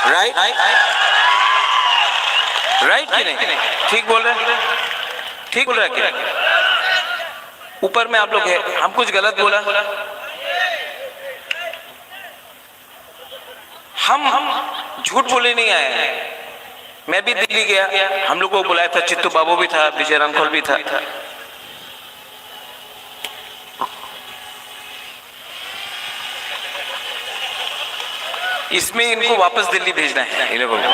राइट? राइट कि नहीं? ठीक बोल रहे हैं? ठीक बोल रहे हैं कि नहीं? ऊपर में आप लोग हैं, हम कुछ गलत बोला? हम झूठ बोले नहीं आए हैं। मैं भी दिल्ली गया, हम लोग को बुलाया था, चित्तू बाबू भी था, विजय रांखल भी था। इसमें इनको वापस दिल्ली भेजना है, ये लोगों को।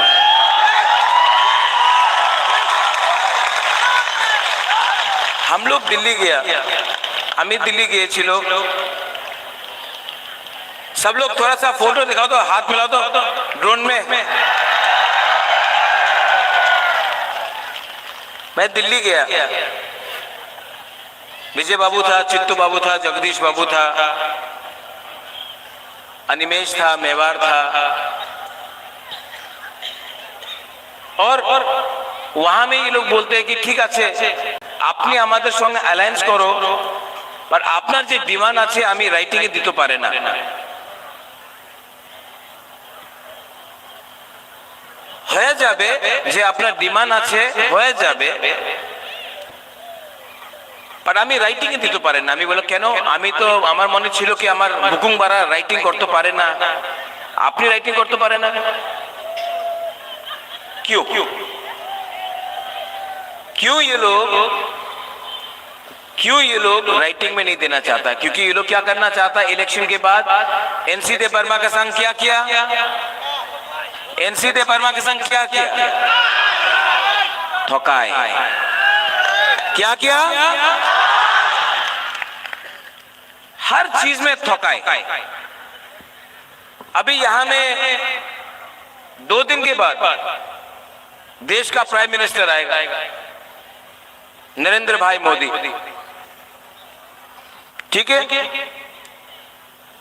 हम लोग दिल्ली गया, আমি দিল্লি গিয়েছিল। सब लोग थोड़ा सा फोटो दिखाओ तो, हाथ मिलाओ तो ड्रोन में। मैं दिल्ली गया, विजय बाबू था, चित्तू बाबू था, जगदीश बाबू था, अनिमेश था, मेवार था। और वहां में ये लोग बोलते हैं कि ठीक আছে, আপনি আমাদের সঙ্গে অ্যালায়েন্স করো, বাট আপনার যে ডিমান্ড আছে আমি রাইটিং এ দিতে পারে না। হয়ে যাবে, যে আপনার ডিমান্ড আছে হয়ে যাবে, বাট আমি রাইটিং এ দিতে পারেন না। আমি বলে, কেন? আমি তো, আমার মনে ছিল কি আমার বুকুং বারা রাইটিং করতে পারে না, আপনি রাইটিং করতে পারেন না। क्यों? क्यों ये लोग, क्यों ये लोग राइटिंग में नहीं देना चाहता? क्योंकि ये लोग क्या करना चाहता है इलेक्शन के बाद? एनसी देबबर्मा के संग क्या किया? एनसी देबबर्मा के संग क्या किया? ठकाए। क्या किया? हर चीज में ठकाए। अभी यहां में दो दिन के बाद देश का प्राइम मिनिस्टर आएगा, नरेंद्र भाई मोदी। ठीक है,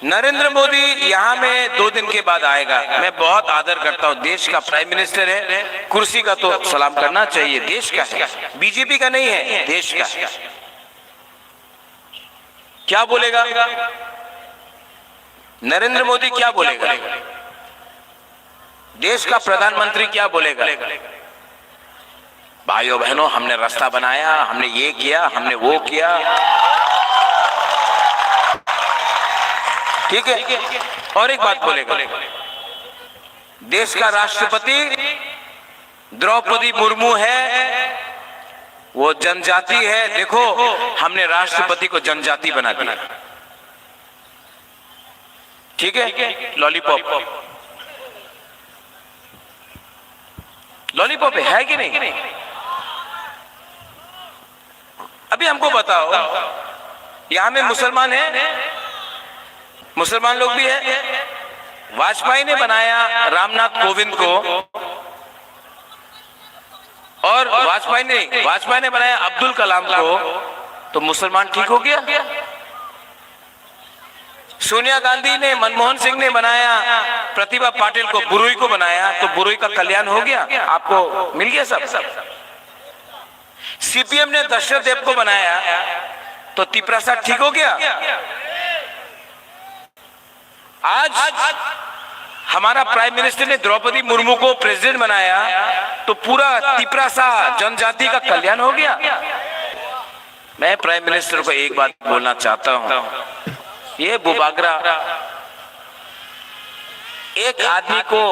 नरेंद्र मोदी यहां में दो दिन के बाद आएगा। मैं बहुत आदर करता हूं, देश का प्राइम मिनिस्टर है, कुर्सी का तो सलाम करना चाहिए, देश का है, बीजेपी का नहीं है, देश का है। क्या बोलेगा नरेंद्र मोदी, क्या बोलेगा? देश का प्रधानमंत्री क्या बोलेगा? भाइयों बहनों, हमने रास्ता बनाया, हमने ये किया, हमने वो किया। ठीक है, और एक बात बोलेगा, देश का राष्ट्रपति द्रौपदी मुर्मू है, वो जनजाति है। देखो, हमने राष्ट्रपति को जनजाति बना दिया। ठीक है, लॉलीपॉप, लॉलीपॉप है कि नहीं? अभी हमको बताओ, यहाँ में मुसलमान है, मुसलमान लोग भी है। वाजपेयी ने बनाया रामनाथ कोविंद को, और वाजपेयी ने, वाजपेयी ने बनाया अब्दुल कलाम को, तो मुसलमान ठीक हो गया? सोनिया गांधी ने, मनमोहन सिंह ने बनाया प्रतिभा पाटिल को, बुरुई को बनाया, तो बुरुई का कल्याण हो गया? आपको मिल गया सब? सीपीएम ने दशरथ देव को बनाया, तो तिपरासा ठीक हो गया? आज हमारा प्राइम मिनिस्टर ने द्रौपदी मुर्मू को प्रेसिडेंट बनाया, तो पूरा तिपरासा जनजाति का कल्याण हो गया? मैं प्राइम मिनिस्टर को एक बात बोलना चाहता हूं, ये बुबागरा एक आदमी को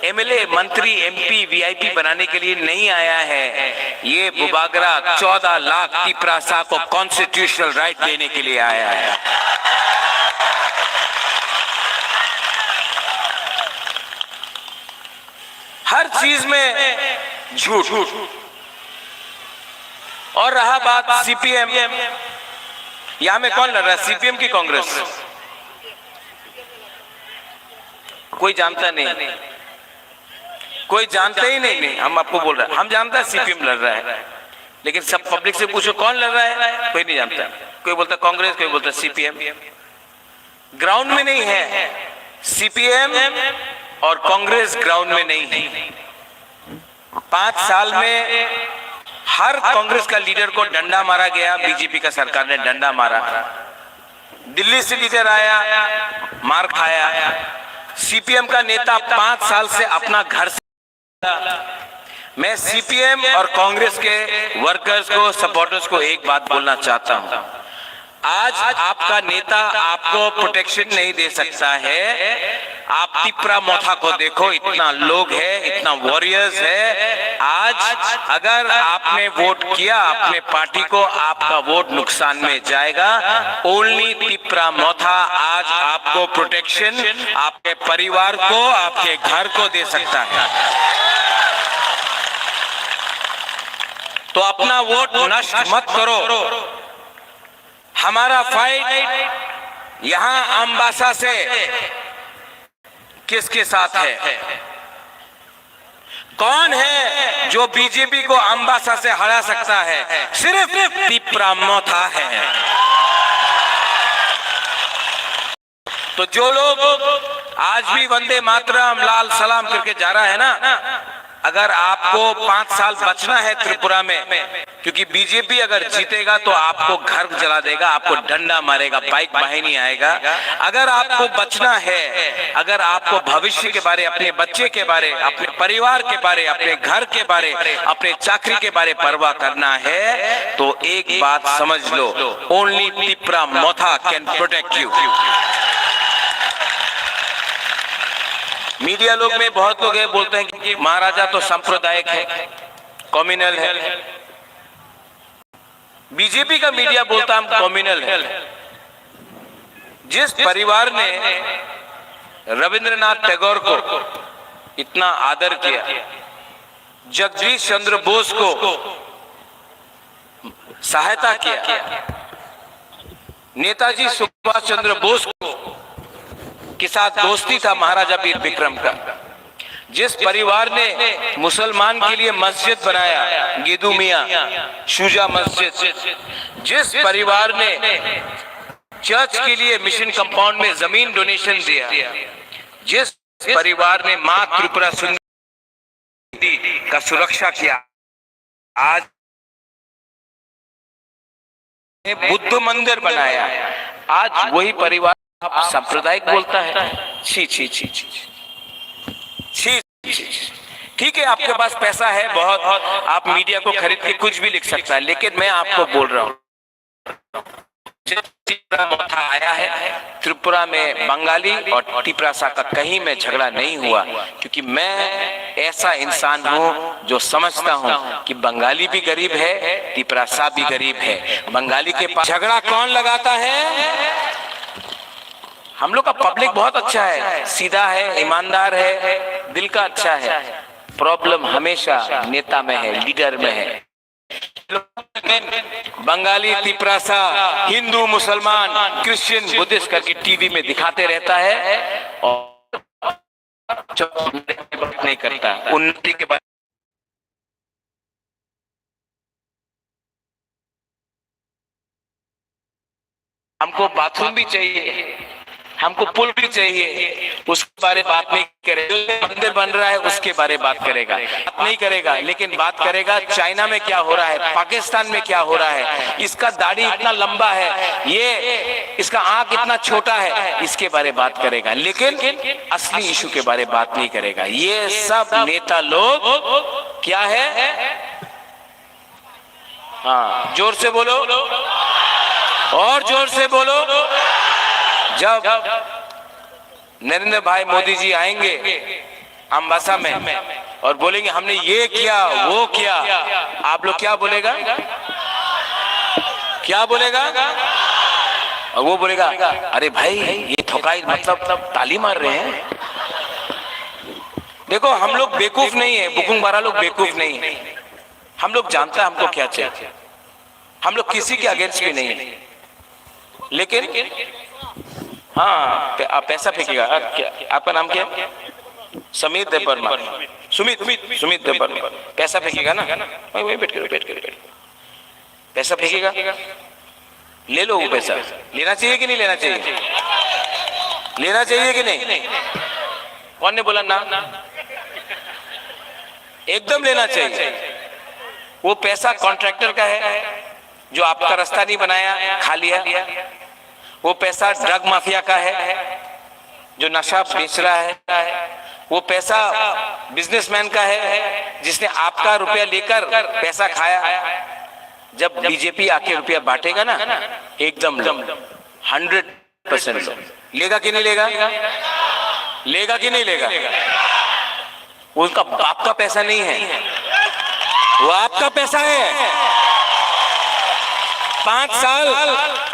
एमएलए, मंत्री, एमपी, वीआईपी बनाने के लिए नहीं आया है। ये बुबागरा चौदह लाख तिपरासा को कॉन्स्टिट्यूशनल राइट देने के लिए आया है। हर चीज में झूठ। और रहा बात सीपीएम, यहां में कौन लड़ रहा है, सीपीएम की कांग्रेस? कोई जानता नहीं, कोई जानते ही नहीं। नहीं, हम आपको बोल रहे हैं, हम जानते हैं सीपीएम लड़ रहा है, लेकिन सब पब्लिक से पूछो कौन लड़ रहा है, कोई नहीं जानता। कोई बोलता कांग्रेस, कोई बोलता सीपीएम। ग्राउंड में नहीं है, सीपीएम और कांग्रेस ग्राउंड में नहीं है। पांच साल में हर कांग्रेस का लीडर को डंडा मारा गया, बीजेपी का सरकार ने डंडा मारा। दिल्ली से लीडर आया, मार खाया। सीपीएम का नेता पांच साल से अपना घर से। मैं सीपीएम और कांग्रेस के वर्कर्स को, सपोर्टर्स को एक बात बोलना चाहता हूं, आज आपका नेता आपको प्रोटेक्शन नहीं दे सकता है। आप तिपरा मोथा को देखो, इतना लोग है, इतना वॉरियर्स है। आज अगर आपने वोट किया अपने पार्टी को, आपका वोट नुकसान में जाएगा। ओनली तिपरा मोथा आज आपको प्रोटेक्शन, आपके परिवार को, आपके घर को दे सकता है। तो अपना वोट नष्ट मत करो। हमारा फाइट यहाँ अम्बासा से किसके साथ है? कौन है जो बीजेपी को अम्बासा से हरा सकता है? सिर्फ तिपरा मोथा है। तो जो लोग आज भी वंदे मातरम, लाल सलाम करके जा रहा है ना, अगर आपको पांच साल बचना है त्रिपुरा में, क्योंकि बीजेपी अगर जीतेगा तो आपको घर जला देगा, आपको डंडा मारेगा, बाइक वाहिनी आएगा। अगर आपको बचना है, अगर आपको भविष्य के बारे, अपने बच्चे के बारे, अपने परिवार के बारे, अपने घर के बारे, अपने चाकरी के बारे परवाह करना है, तो एक बात समझ लो, only तिपरा मोथा can protect you। मीडिया लोग में बहुत लोग ये बोलते हैं कि महाराजा तो सांप्रदायिक है, कम्युनल है। बीजेपी का मीडिया बोलता हम कम्युनल है। जिस परिवार ने रविंद्रनाथ टैगोर को इतना आदर किया, जगदीश चंद्र बोस को सहायता किया, नेताजी सुभाष चंद्र बोस को के साथ दोस्ती था महाराजा वीर विक्रम का। जिस परिवार ने मुसलमान के लिए मस्जिद बनाया, गेदू मियाँ, शुजा मस्जिद, जिस परिवार ने चर्च के लिए मिशन कंपाउंड में जमीन डोनेशन दिया, जिस परिवार ने माँ त्रिपुरा सुंदरी का सुरक्षा किया, आज बुद्ध मंदिर बनाया, आज वही परिवार आप सांप्रदायिक बोलता है। छी, छी, छी, छी, छी, छी, छी। ठीक है, आपके पास पैसा है बहुत, आप मीडिया को खरीद के कुछ भी लिख सकता है, लेकिन मैं आपको बोल रहा हूँ, जब त्रिपुरा मोथा आया है, त्रिपुरा में बंगाली और तिपरासा का कहीं में झगड़ा नहीं हुआ, क्योंकि मैं ऐसा इंसान हूँ जो समझता हूँ कि बंगाली भी गरीब है, तिपरासा भी गरीब है। बंगाली के पास झगड़ा कौन लगाता है? हम लोग का पब्लिक बहुत अच्छा है, सीधा है, ईमानदार है, दिल का अच्छा है। प्रॉब्लम हमेशा नेता में है, लीडर में है। बंगाली, तिपरासा, हिंदू, मुसलमान, क्रिश्चियन, बुद्धिस्ट करके टीवी में दिखाते रहता है और बात नहीं करता, उन्नति के बारे। हमको बाथरूम भी चाहिए, हमको पुल भी चाहिए, उसके बारे बात नहीं करेगा। जो मंदिर बन रहा है, उसके बारे बात करेगा, बात नहीं करेगा, लेकिन बात करेगा चाइना में क्या हो रहा है, पाकिस्तान में क्या हो रहा है, इसका दाढ़ी इतना लंबा है, ये इसका आंख इतना छोटा है, इसके बारे बात करेगा, लेकिन असली इशू के बारे बात नहीं करेगा। ये सब नेता लोग क्या है? हाँ, जोर से बोलो, और जोर से बोलो। जब नरेंद्र भाई मोदी जी आएंगे अम्बासा में और बोलेंगे, "हमने ये किया, वो किया," आप लोग क्या बोलेगा? क्या बोलेगा? और वो बोलेगा, "अरे भाई, ये थोकाई, मतलब, ताली मार रहे हैं।" देखो, हम लोग बेवकूफ नहीं है, बुकुंग बारा लोग बेवकूफ नहीं है। हम लोग जानता है हमको क्या चाहिए। हम लोग किसी के अगेंस्ट भी नहीं है। लेकिन हाँ, पे-, आप पैसा फेंकेगा। आप क्या, आपका नाम क्या है? समीर देवर्मा। सुमित, सुमित देवर्मा। पैसा फेंकेगा ना? वहीं, वहीं बैठ के, बैठ के, बैठ के। पैसा फेंकेगा? ले लो वो पैसा। लेना चाहिए कि नहीं लेना चाहिए? लेना चाहिए कि नहीं? कौन ने बोला ना? एकदम लेना चाहिए। वो पैसा कॉन्ट्रैक्टर का है, जो आपका रास्ता नहीं बनाया, खा लिया। वो पैसा ड्रग माफिया का है, जो नशा बेच रहा है। वो पैसा बिजनेसमैन का है, जिसने आपका रुपया लेकर पैसा खाया। जब बीजेपी आके रुपया बांटेगा ना, एकदम लो, हंड्रेड परसेंट लो। लेगा कि नहीं लेगा? लेगा कि नहीं लेगा? उनका बाप का पैसा नहीं है, वो आपका पैसा है। पांच साल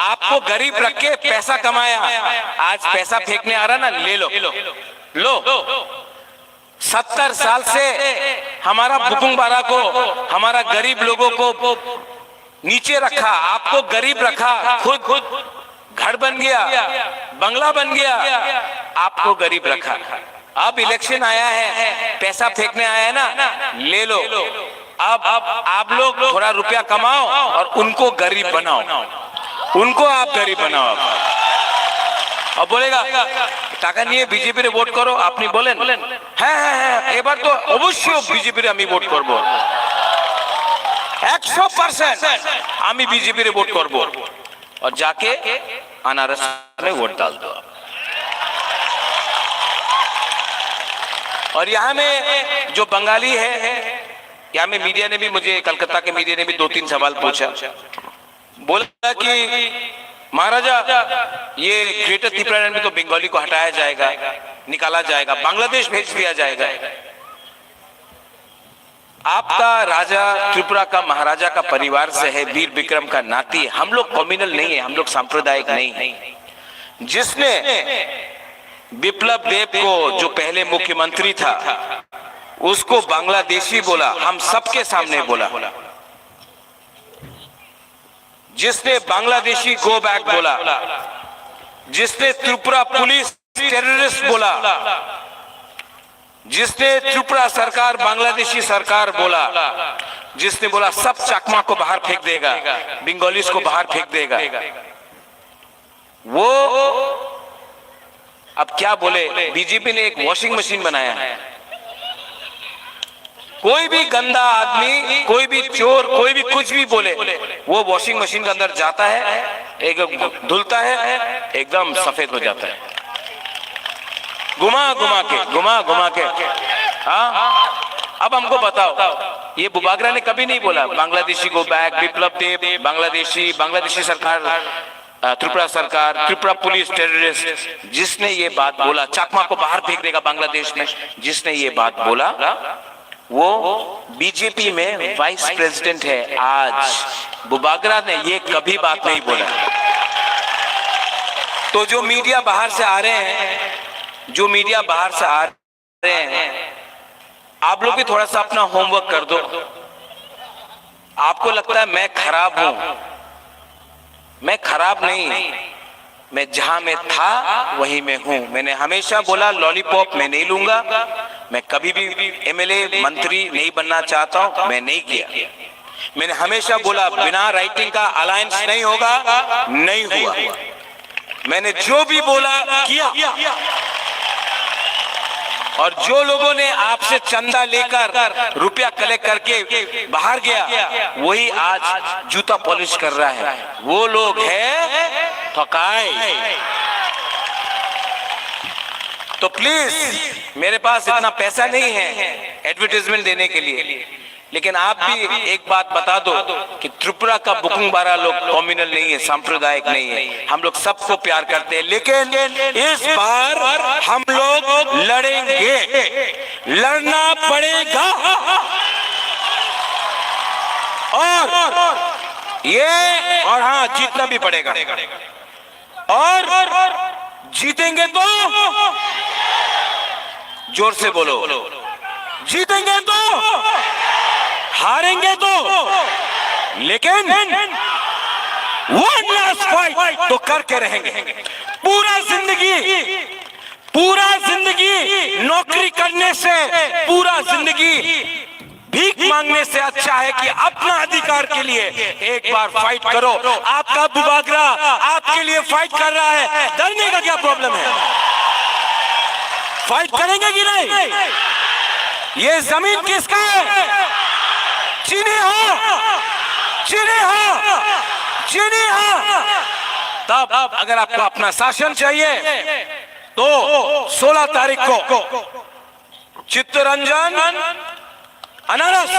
आप आपको गरीब रख के पैसा कमाया, आज पैसा फेंकने आ रहा ना, ले लो, लो। सत्तर साल से हमारा बुकुंग बारा को, हमारा गरीब लोगों को नीचे रखा, आपको गरीब रखा, खुद घर बन गया, बंगला बन गया, आपको गरीब रखा। अब इलेक्शन आया है, पैसा फेंकने आया है ना, ले लो। अब आप लोग थोड़ा रुपया कमाओ और उनको गरीब बनाओ, उनको आप गरीब बनाओ। अब बोलेगा, টাকা নিয়ে বিজেপিরে ভোট করো, আপনি বলেন, হ্যাঁ, হ্যাঁ, হ্যাঁ, এবার তো অবশ্যই বিজেপিরে আমি ভোট করব, একশো পার্সেন্ট আমি বিজেপিরে ভোট করব। और जाके अनारस में वोट डाल दो। और यहाँ में जो बंगाली है, यहाँ में मीडिया ने भी मुझे, कलकत्ता के मीडिया ने भी दो तीन सवाल पूछा, बोला कि महाराजा, ये ग्रेटर तिप्रालैंड में तो बंगाली को हटाया जाएगा, निकाला जाएगा, बांग्लादेश भेज दिया जाएगा। आपका राजा त्रिपुरा का महाराजा का परिवार से है, वीर विक्रम का नाती। हम लोग कम्युनल नहीं है, हम लोग सांप्रदायिक नहीं है। जिसने विप्लव देव को, जो पहले मुख्यमंत्री था, उसको बांग्लादेशी बोला, हम सबके सामने बोला। जिसने बांग्लादेशी गो बैक बोला, जिसने त्रिपुरा पुलिस टेररिस्ट बोला, जिसने त्रिपुरा सरकार बांग्लादेशी सरकार बोला, जिसने बोला सब चकमा को बाहर फेंक देगा, बंगालीज को बाहर फेंक देगा, वो अब क्या बोले, बीजेपी ने एक वॉशिंग मशीन बनाया है। कोई भी गंदा आदमी, कोई भी चोर, कोई भी कुछ भी बोले, वो वॉशिंग मशीन के अंदर जाता है, एक धुलता है, एकदम सफेद हो जाता है। घुमा घुमा के, घुमा घुमा के। हाँ, अब हमको बताओ, ये बुबागरा ने कभी नहीं बोला बांग्लादेशी गो बैक, विप्लव देव बांग्लादेशी, बांग्लादेशी सरकार, अ, त्रिपुरा सरकार, त्रिपुरा पुलिस टेररिस्ट, जिसने ये बात बोला, चकमा को बाहर फेंक देगा बांग्लादेश में, जिसने ये बात बोला, वो बीजेपी में वाइस प्रेसिडेंट है आज। बुबागरा ने ये कभी बात नहीं बोला। तो जो मीडिया बाहर से आ रहे हैं, जो मीडिया बाहर से आ रहे हैं, आप लोग भी थोड़ा सा अपना होमवर्क कर दो। आपको लगता है मैं खराब हूं, मैं खराब नहीं, मैं जहां मैं था वहीं मैं हूं। मैंने हमेशा बोला लॉलीपॉप मैं नहीं लूंगा, मैं कभी भी एमएलए मंत्री नहीं बनना चाहता हूं, मैं नहीं किया। मैंने हमेशा बोला बिना राइटिंग का अलायंस नहीं होगा, नहीं हुआ। मैंने जो भी बोला किया। और जो लोगों ने आपसे चंदा लेकर रुपया कलेक्ट करके बाहर गया, वही आज जूता पॉलिश कर रहा है। वो लोग है ठकाई। तो प्लीज, मेरे पास इतना पैसा नहीं है एडवर्टाइजमेंट देने के लिए, लेकिन आप भी एक बात बता दो कि त्रिपुरा का बुकुंग बारा लोग कम्युनल नहीं है, सांप्रदायिक नहीं है, हम लोग सबको प्यार करते हैं, लेकिन इस बार हम लोग लड़ेंगे, लड़ना पड़ेगा। और ये, और हाँ, जीतना भी पड़ेगा। और जीतेंगे तो, जोर से बोलो, जीतेंगे तो, हारेंगे तो, लेकिन वन लास्ट फाइट तो करके रहेंगे। पूरा जिंदगी, पूरा जिंदगी नौकरी करने से, पूरा जिंदगी भीख मांगने से अच्छा है कि अपना अधिकार के लिए एक बार फाइट करो। आपका बुबागरा आपके लिए फाइट कर रहा है, डरने का क्या प्रॉब्लम है? फाइट करेंगे कि नहीं? ये जमीन किसका है? चीनी हो, चीनी हो, चीनी हो। तब अगर आपको अपना शासन चाहिए तो सोलह तारीख को चित्तरंजन अनारस,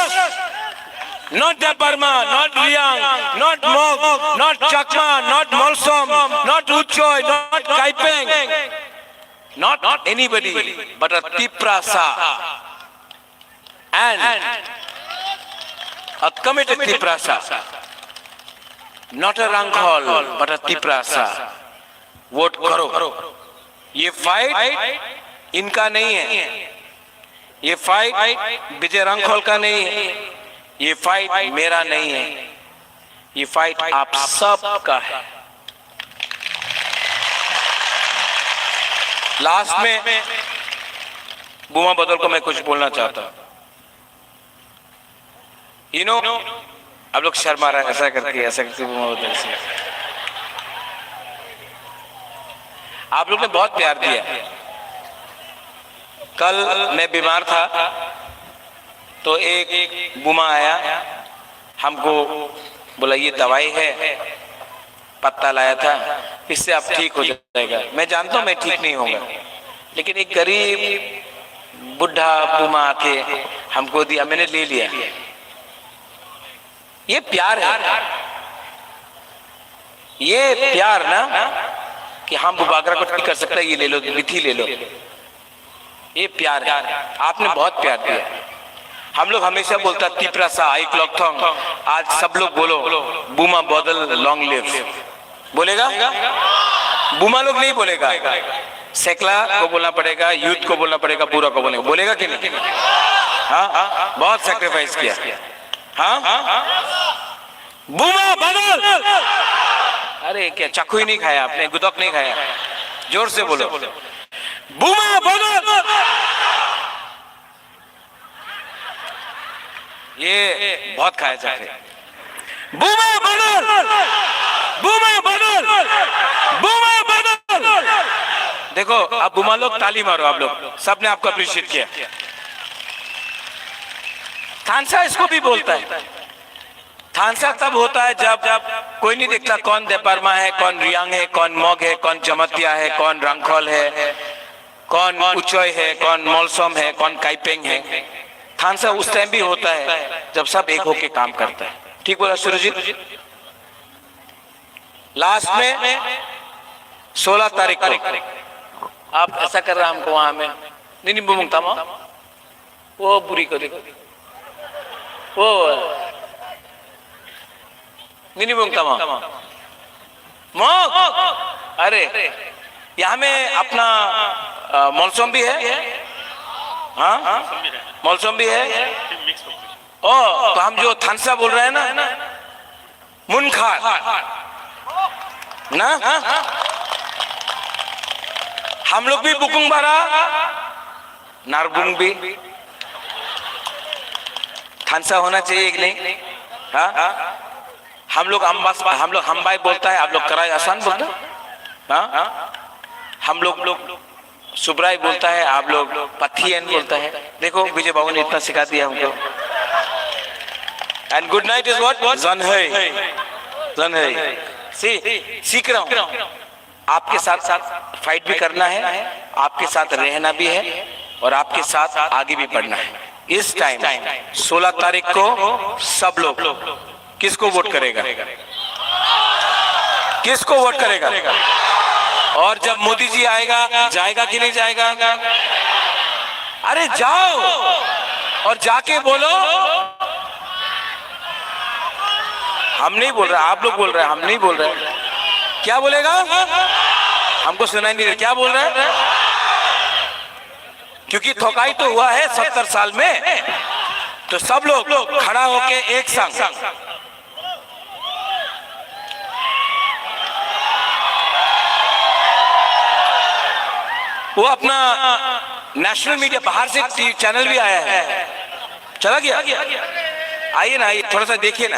not Debbarma, not Reang, not Mog, not Chakma, not Molsom, not Uchoi, not Kaipeng, not anybody but a Tiprasa and a committed Tiprasa. Not a Rangkhol, but a Tiprasa. Vote करो। ये फाइट इनका नहीं है, ये फाइट विजय रांखोल का नहीं है, ये फाइट मेरा नहीं है, ये फाइट आप सब का है। लास्ट में बुमा बदल को मैं कुछ बोलना चाहता हूँ। यू नो, आप लोग शर्मा रहे हैं, ऐसा करके, ऐसा करके वो होता है, ऐसे। आप लोग ने बहुत प्यार दिया। कल मैं बीमार था, तो एक बुमा आया, हमको बोला, "ये दवाई है।" पत्ता लाया था, इससे आप ठीक हो जाएगा। मैं जानता हूँ मैं ठीक नहीं होगा, लेकिन एक गरीब बुढ़ा बुमा आके हमको दिया, मैंने ले लिया। ये प्यार है, ये प्यार ना कि हम बुबागरा को ठीक कर सकते हैं, ये ले लो, मिथी ले लो। ये प्यार है, आपने बहुत प्यार दिया। हम लोग हमेशा बोलता, "तिप्रासा, आइक लकथोंग।" आज सब लोग बोलो, "बुमा बदल, लॉन्ग लिव।" बोलेगा? बुमा लोग नहीं बोलेगा। सेकला को बोलना पड़ेगा, यूथ को बोलना पड़ेगा, बुरा को बोलेगा, बोलेगा कि नहीं? हाँ, बहुत सैक्रिफाइस किया। हाँ, बुमा बदल। अरे, क्या चाकू ही नहीं खाया आपने, गुदक नहीं खाया? जोर से बोलो, बुमा बदल। ये बहुत खाया चाकू। बुमा बदल, बुमा बदल, बुमा बदल। देखो, अब बुमा लोग ताली मारो, आप लोग सबने आपको अप्रिशिएट किया। थानसा इसको भी बोलता है। थानसा तब होता है जब कोई नहीं देखता कौन देपारमा है, कौन रियांग है, कौन मग है, कौन जमतिया है, कौन रंगखोल है, कौन उचोय है, कौन मलसम है, कौन काइपेंग है। थानसा उस टाइम भी होता है जब सब एक होके काम करता है। ठीक बोला सुरजीत? लास्ट में सोलह तारीख को आप ऐसा कर रहा हमको वहां में। Nini bumung tamo? O buri ko dekho. O. Nini bumung tamo? Mog. अरे, यहाँ में अपना, अ, मलसम भी है? हाँ? मलसम भी है? ओ, तो हम जो थानसा बोल रहे हैं ना, मुनखार ना, हम लोग भी बुकुंग बारा, नारबुंग भी। थानसा होना चाहिए कि नहीं? हाँ, हम लोग अम्बास, हम लोग हम्बाई बोलता है, आप लोग कराई आसान बोलता है। हाँ, हम लोग लोग सुब्राई बोलता है, आप लोग पथियन बोलता है। देखो, विजय बाबू ने इतना सिखा दिया हमको। And good night is what? जन है, जन है। सी, सीख रहा हूँ। आपके साथ फाइट भी करना है, आपके साथ रहना भी है और आपके साथ आगे भी बढ़ना है। इस टाइम सोलह तारीख को सब लोग किसको वोट करेगा? किसको वोट करेगा? और जब मोदी जी आएगा, जाएगा कि नहीं जाएगा? अरे जाओ और जाके बोलो, हम नहीं बोल रहे, आप लोग बोल रहे हैं, हम नहीं बोल रहे। क्या बोलेगा? हमको सुनाई नहीं दे, क्या बोल रहे हैं? क्योंकि थकाई तो हुआ है सत्तर साल में, तो सब लोग खड़ा होके एक संग। वो अपना नेशनल मीडिया, बाहर से टीवी चैनल भी आया है, चला गया। आइए ना, आइए, थोड़ा सा देखिए ना।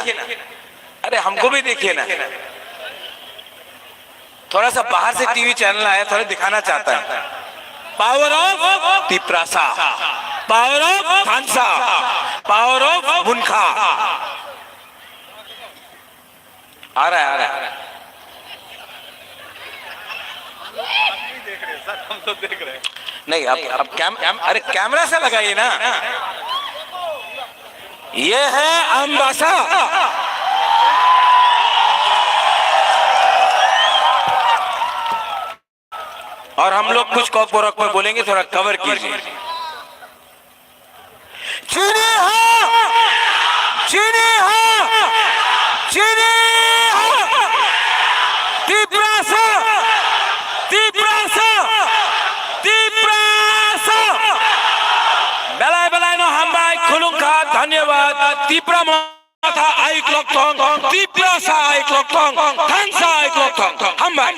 अरे, हमको भी देखिए ना। थोड़ा सा बाहर से टीवी चैनल आया, थोड़ा दिखाना चाहता है। Power of Tiprasa, power of थानसा, पावर ऑफ मुनखा। आ रहा है, आ रहा है। नहीं, अब, अब कैम-, कैम-, अरे, कैमरा से लगाइए ना। ये है अम्बासा। और हम लोग कुछ कॉकबोरक में बोलेंगे, थोड़ा कवर कीजिए। चीनी हाँ, चीनी हाँ, चीनी हाँ। Dhanyabad. Tipra Motha aiklok thong, Tiprasa aiklok thong, thansa aiklok thong. Hambai.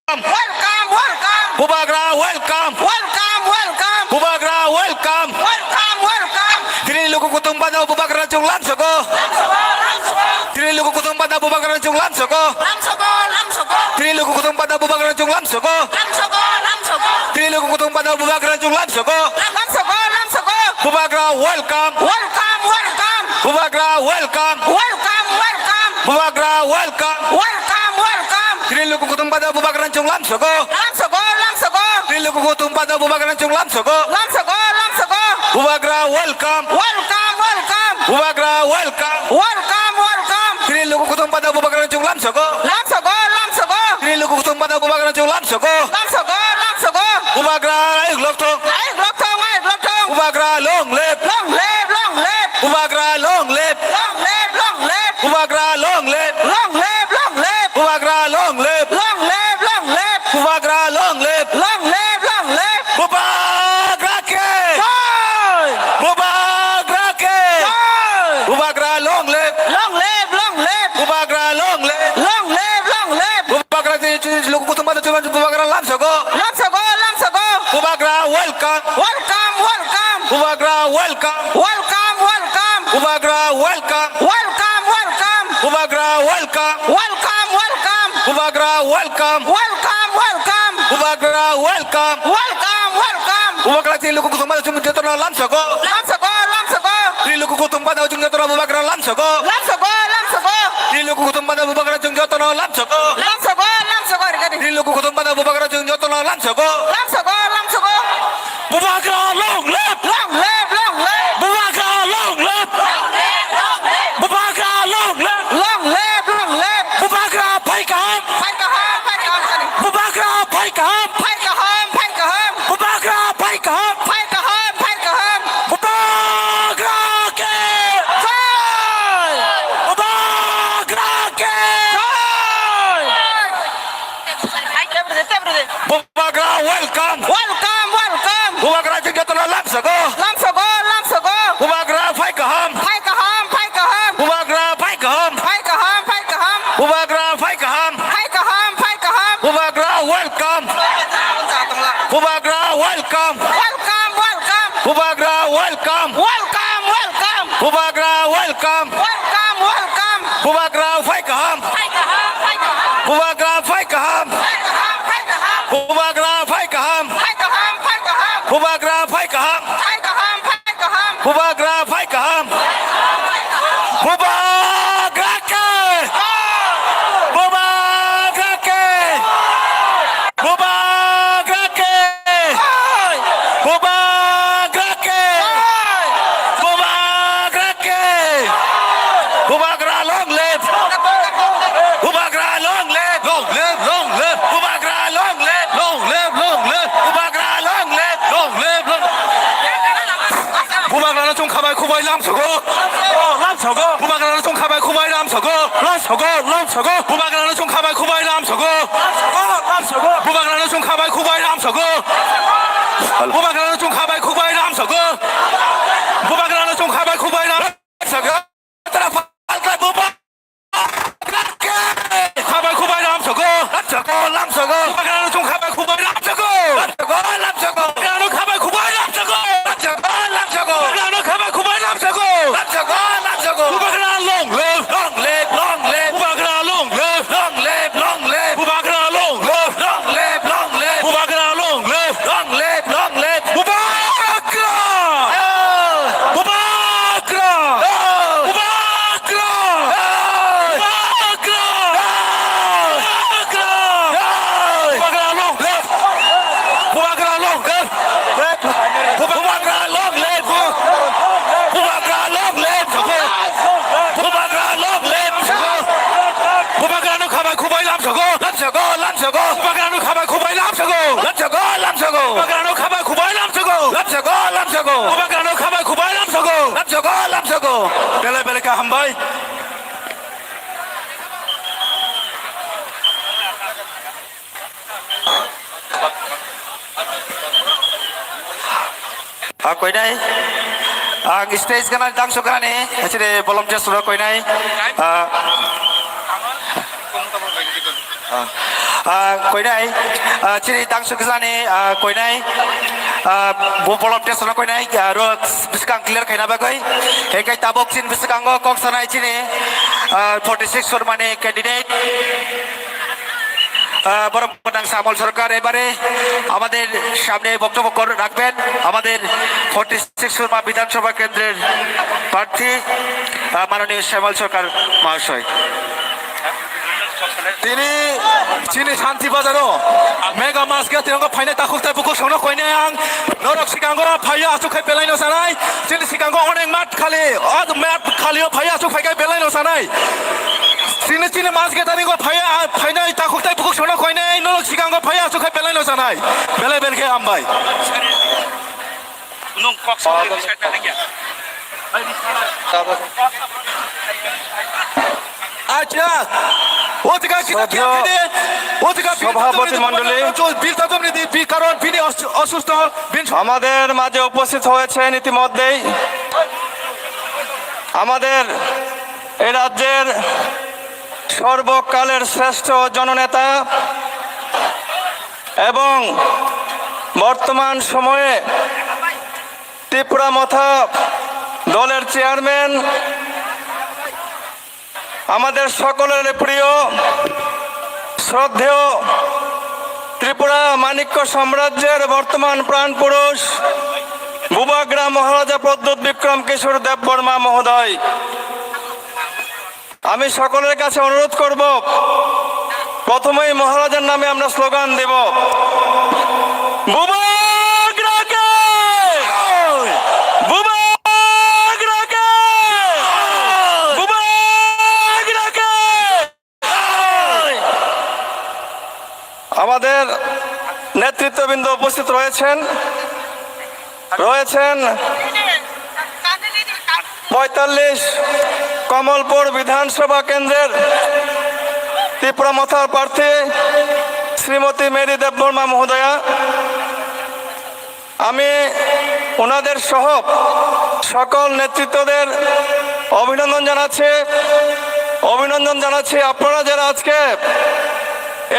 Welcome, welcome. Bubagra, welcome. Welcome, welcome. Bubagra, welcome. Welcome, welcome. Tini luku kutung pada Bubagra chung lamsogo. Lamsogo, lamsogo. Tini luku kutung pada Bubagra chung lamsogo. Lamsogo, lamsogo. Tini luku kutung pada Bubagra chung lamsogo. Lamsogo, lamsogo. Tini luku kutung pada Bubagra chung lamsogo. Lamsogo, lamsogo. Bubagra, welcome. Welcome, welcome. Bubagra, welcome. Welcome, welcome. Bubagra, welcome. Welcome, welcome. Tini luku kutung pada Bubagra chung lamsogo. Lamsogo, lamsogo. Tini luku kutung pada Bubagra chung lamsogo. Lamsogo, lamsogo. Bubagra, welcome. Welcome, welcome. Bubagra, welcome. Welcome, welcome. Tini luku kutung pada Bubagra chung lamsogo. Lamsogo, lamsogo. Tini luku kutung pada Bubagra chung lamsogo. Lamsogo, lamsogo. Bubagra, ayuk lok thong. Ayuk lok thong, ayuk lok thong. Bubagra, long live. Long live, long live. Bubagra, long live. Long live, long live. Bubagra, long live. Long live, long live. Bubagra, long live. Long live, long live. Bubagra, long live. Long live, long live. Bubagra ke. Jai. Bubagra ke. Jai. Bubagra, long live. Long live, long live. Bubagra, long live. Long live, long live. Bubagra, tini luku kutung pada chung Bubagra lamsogo. Lamsogo, lamsogo. Bubagra, welcome. Welcome, welcome. Bubagra, welcome. Welcome, welcome. Bubagra, welcome. Welcome, welcome. Bubagra, welcome. Welcome, welcome. Bubagra, welcome. Welcome, welcome. Bubagra, welcome. Welcome, welcome. Bubagra, tini luku kutung pada chung jotono lamsogo. Lamsogo, lamsogo. Tini luku kutung pada chung jotono Bubagra lamsogo. Lamsogo, lamsogo. Tini luku kutung pada Bubagra chung jotono lamsogo. Lamsogo, lamsogo, rega di. Tini luku kutung pada Bubagra chung jotono lamsogo. Lamsogo, lamsogo. Bubagra long live! Long live, long live! Bubagra long live! Long live, long live! Bubagra long live! Long live, long live! Bubagra phai kaham! Phai kaham, phai kaham, phai kaham. Bubagra phai kaham! Phai kaham, phai kaham! Bubagra phai kaham! Phai kaham, phai kaham! Bubagra ke! Jai! Bubagra ke! Jai! Bubagra, welcome. Welcome, welcome. Bubagra, chwng jotono lamsogo. Lamsogo, lamsogo. Bubagra, phai kaham. Phai kaham, phai kaham. Bubagra, phai kaham. Phai kaham, phai kaham. Bubagra, phai kaham. Phai kaham, phai kaham. Bubagra, welcome. Bubagra, welcome. Welcome, welcome. Bubagra, welcome. Welcome, welcome. Bubagra, welcome. Welcome, welcome. Bubagra, phai kaham. Phai kaham, phai kaham. Bubagra, phai kaham. Phai kaham, phai kaham. Bubagra, phai kaham. Phai kaham, phai kaham. Bubagra, phai kaham. Phai kaham, phai kaham. Bubagra, phai kaham. Bubagra ke. Bubagra ke. Bubagra ke. Bubagra ke. Bubagra ke. Bubagra long live. Bubagra long live. Long live, long live. Bubagra long live. Long live, long live. Bubagra long live. Long live, long live. Bubagrano chwng khabai khubai lamsogo. Oh, lamsogo. Bubagrano chwng khabai khubai lamsogo. Lamsogo, lamsogo. Bubagrano chwng khabai khubai lamsogo. Lamsogo, lamsogo. Bubagrano chwng khabai khubai lamsogo. Bubagrano chwng khabai khubai lamsogo. Bubagrano chwng khabai khubai lamsogo. Khabai khubai lamsogo. Lamsogo, lamsogo. Bubagrano chwng khabai khubai lamsogo. Lamsogo, lamsogo. Bubagrano khabai khubai lamsogo. Lamsogo, lamsogo. Bubagrano khabai khubai lamsogo. Lamsogo, lamsogo. Bubagra long live. Long live, long live. Bubagra long live. Long live, long live. Bubagra long live. Long live, long live. Bubagra long live. Long live, long live. Bubagra! Bubagrano khabai khubai lamsogo. Lamsogo, lamsogo. Belai belai kha hambai. Ah, koinai. Ang stage gana dangso gana ni. Actually, volunteers rok koinai. Ah, ah, ah, koinai. Ah, chini dangso gana ni, ah, koinai. Ah, bo volunteers rok koinai. Ah, ro bwskang clear khaina bagwi. Hekai tabok chin bwskango kok sanai chini, ah, forty six Surmani candidate. আহ, বড় প্রধান শ্যামল সরকার এবারে আমাদের সামনে বক্তব্য কর-, রাখবেন আমাদের forty six Surma বিধানসভা কেন্দ্রের প্রার্থী, আহ, মাননীয় শ্যামল সরকার মহাশয়। Tini chini Shanti Bazaro mega mass gate tiranggo phainai takhuk tai bukhuk songno koinai ang norok sikango phaiya aswk khai belai no sanai. Chini sikango onek mat khali, o mat khali o phaiya aswk phaikai belai no sanai. Chini chini mass gate tiranggo phaiya, phainai takhuk tai bukhuk songno koinai norok sikango phaiya aswk khai belai no sanai. Belai belai khe hambai. Nung kok sa. আচ্ছা, ওদিকে কি শ্রদ্ধেয় কি আছে? ওদিকে কি সভাপতি আছে? মণ্ডলী, বিল তদম নীতি, বি-, কারণ বিনি অস-, অসুস্থ, বিন আমাদের মাঝে উপস্থিত হয়েছেন ইতিমধ্যেই আমাদের এই রাজ্যের সর্বকালের শ্রেষ্ঠ জননেতা এবং বর্তমান সময়ে ত্রিপুরা মথা দলের চেয়ারম্যান, আমাদের সকলের প্রিয় শ্রদ্ধেয় ত্রিপুরা মাণিক্য সাম্রাজ্যের বর্তমান প্রাণ পুরুষ বুবাগ্রা মহারাজা প্রদ্যুৎ বিক্রম কিশোর দেববর্মা মহোদয়, আমি সকলের কাছে অনুরোধ করব, প্রথমেই মহারাজার নামে আমরা স্লোগান দেব, "বুবাগ্রাকে! বুবাগ্রাকে! বুবাগ্রাকে!" আমাদের নেতৃত্ববৃন্দ উপস্থিত রয়েছেন, রয়েছেন পঁয়তাল্লিশ কমলপুর বিধানসভা কেন্দ্রের ত্রিপুরা মথার প্রার্থী শ্রীমতী মেরি দেববর্মা মহোদয়া। আমি ওনাদের সহ সকল নেতৃত্বদের অভিনন্দন জানাচ্ছি, অভিনন্দন জানাচ্ছি আপনারা যারা আজকে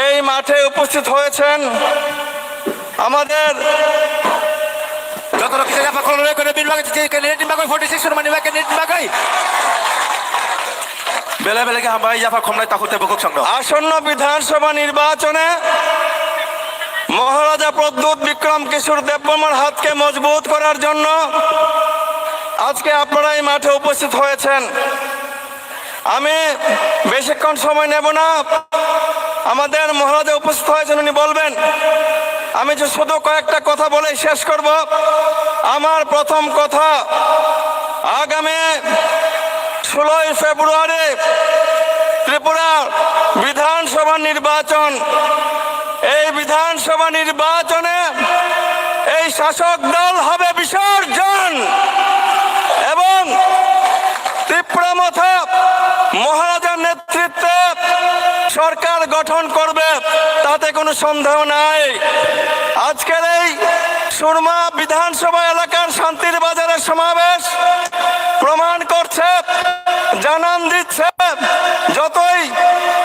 এই মাঠে উপস্থিত হয়েছেন। Amader. Joto rok kisa yapha khulumlai kore bini bagwi, candidate ni bagwi, forty six Surmani bagwi, candidate ni bagwi. Belai belai khe hambai, yapha khumlai takhuk tei bukhuk songno. আসন্ন বিধানসভা নির্বাচনে মহারাজা প্রদ্যুৎ বিক্রম কিশোর দেববর্মার হাতকে মজবুত করার জন্য আজকে আপনারা এই মাঠে উপস্থিত হয়েছেন। আমি বেশিক্ষণ সময় নেব না, আমাদের মহারাজা উপস্থিত হয়েছেন, উনি বলবেন। আমি যে শুধু কয়েকটা কথা বলে শেষ করব। আমার প্রথম কথা, আগামী ষোলোই ফেব্রুয়ারি ত্রিপুরা বিধানসভা নির্বাচন। এই বিধানসভা নির্বাচনে এই শাসক দল হবে বিসর্জন এবং ত্রিপুরা মথা মহারাজার নেতৃত্বে সরকার গঠন করবে, তাতে কোনো সন্দেহ নাই। আজকের এই সুরমা বিধানসভা এলাকার শান্তির বাজারের সমাবেশ প্রমাণ করছে, জানান দিচ্ছে, যতই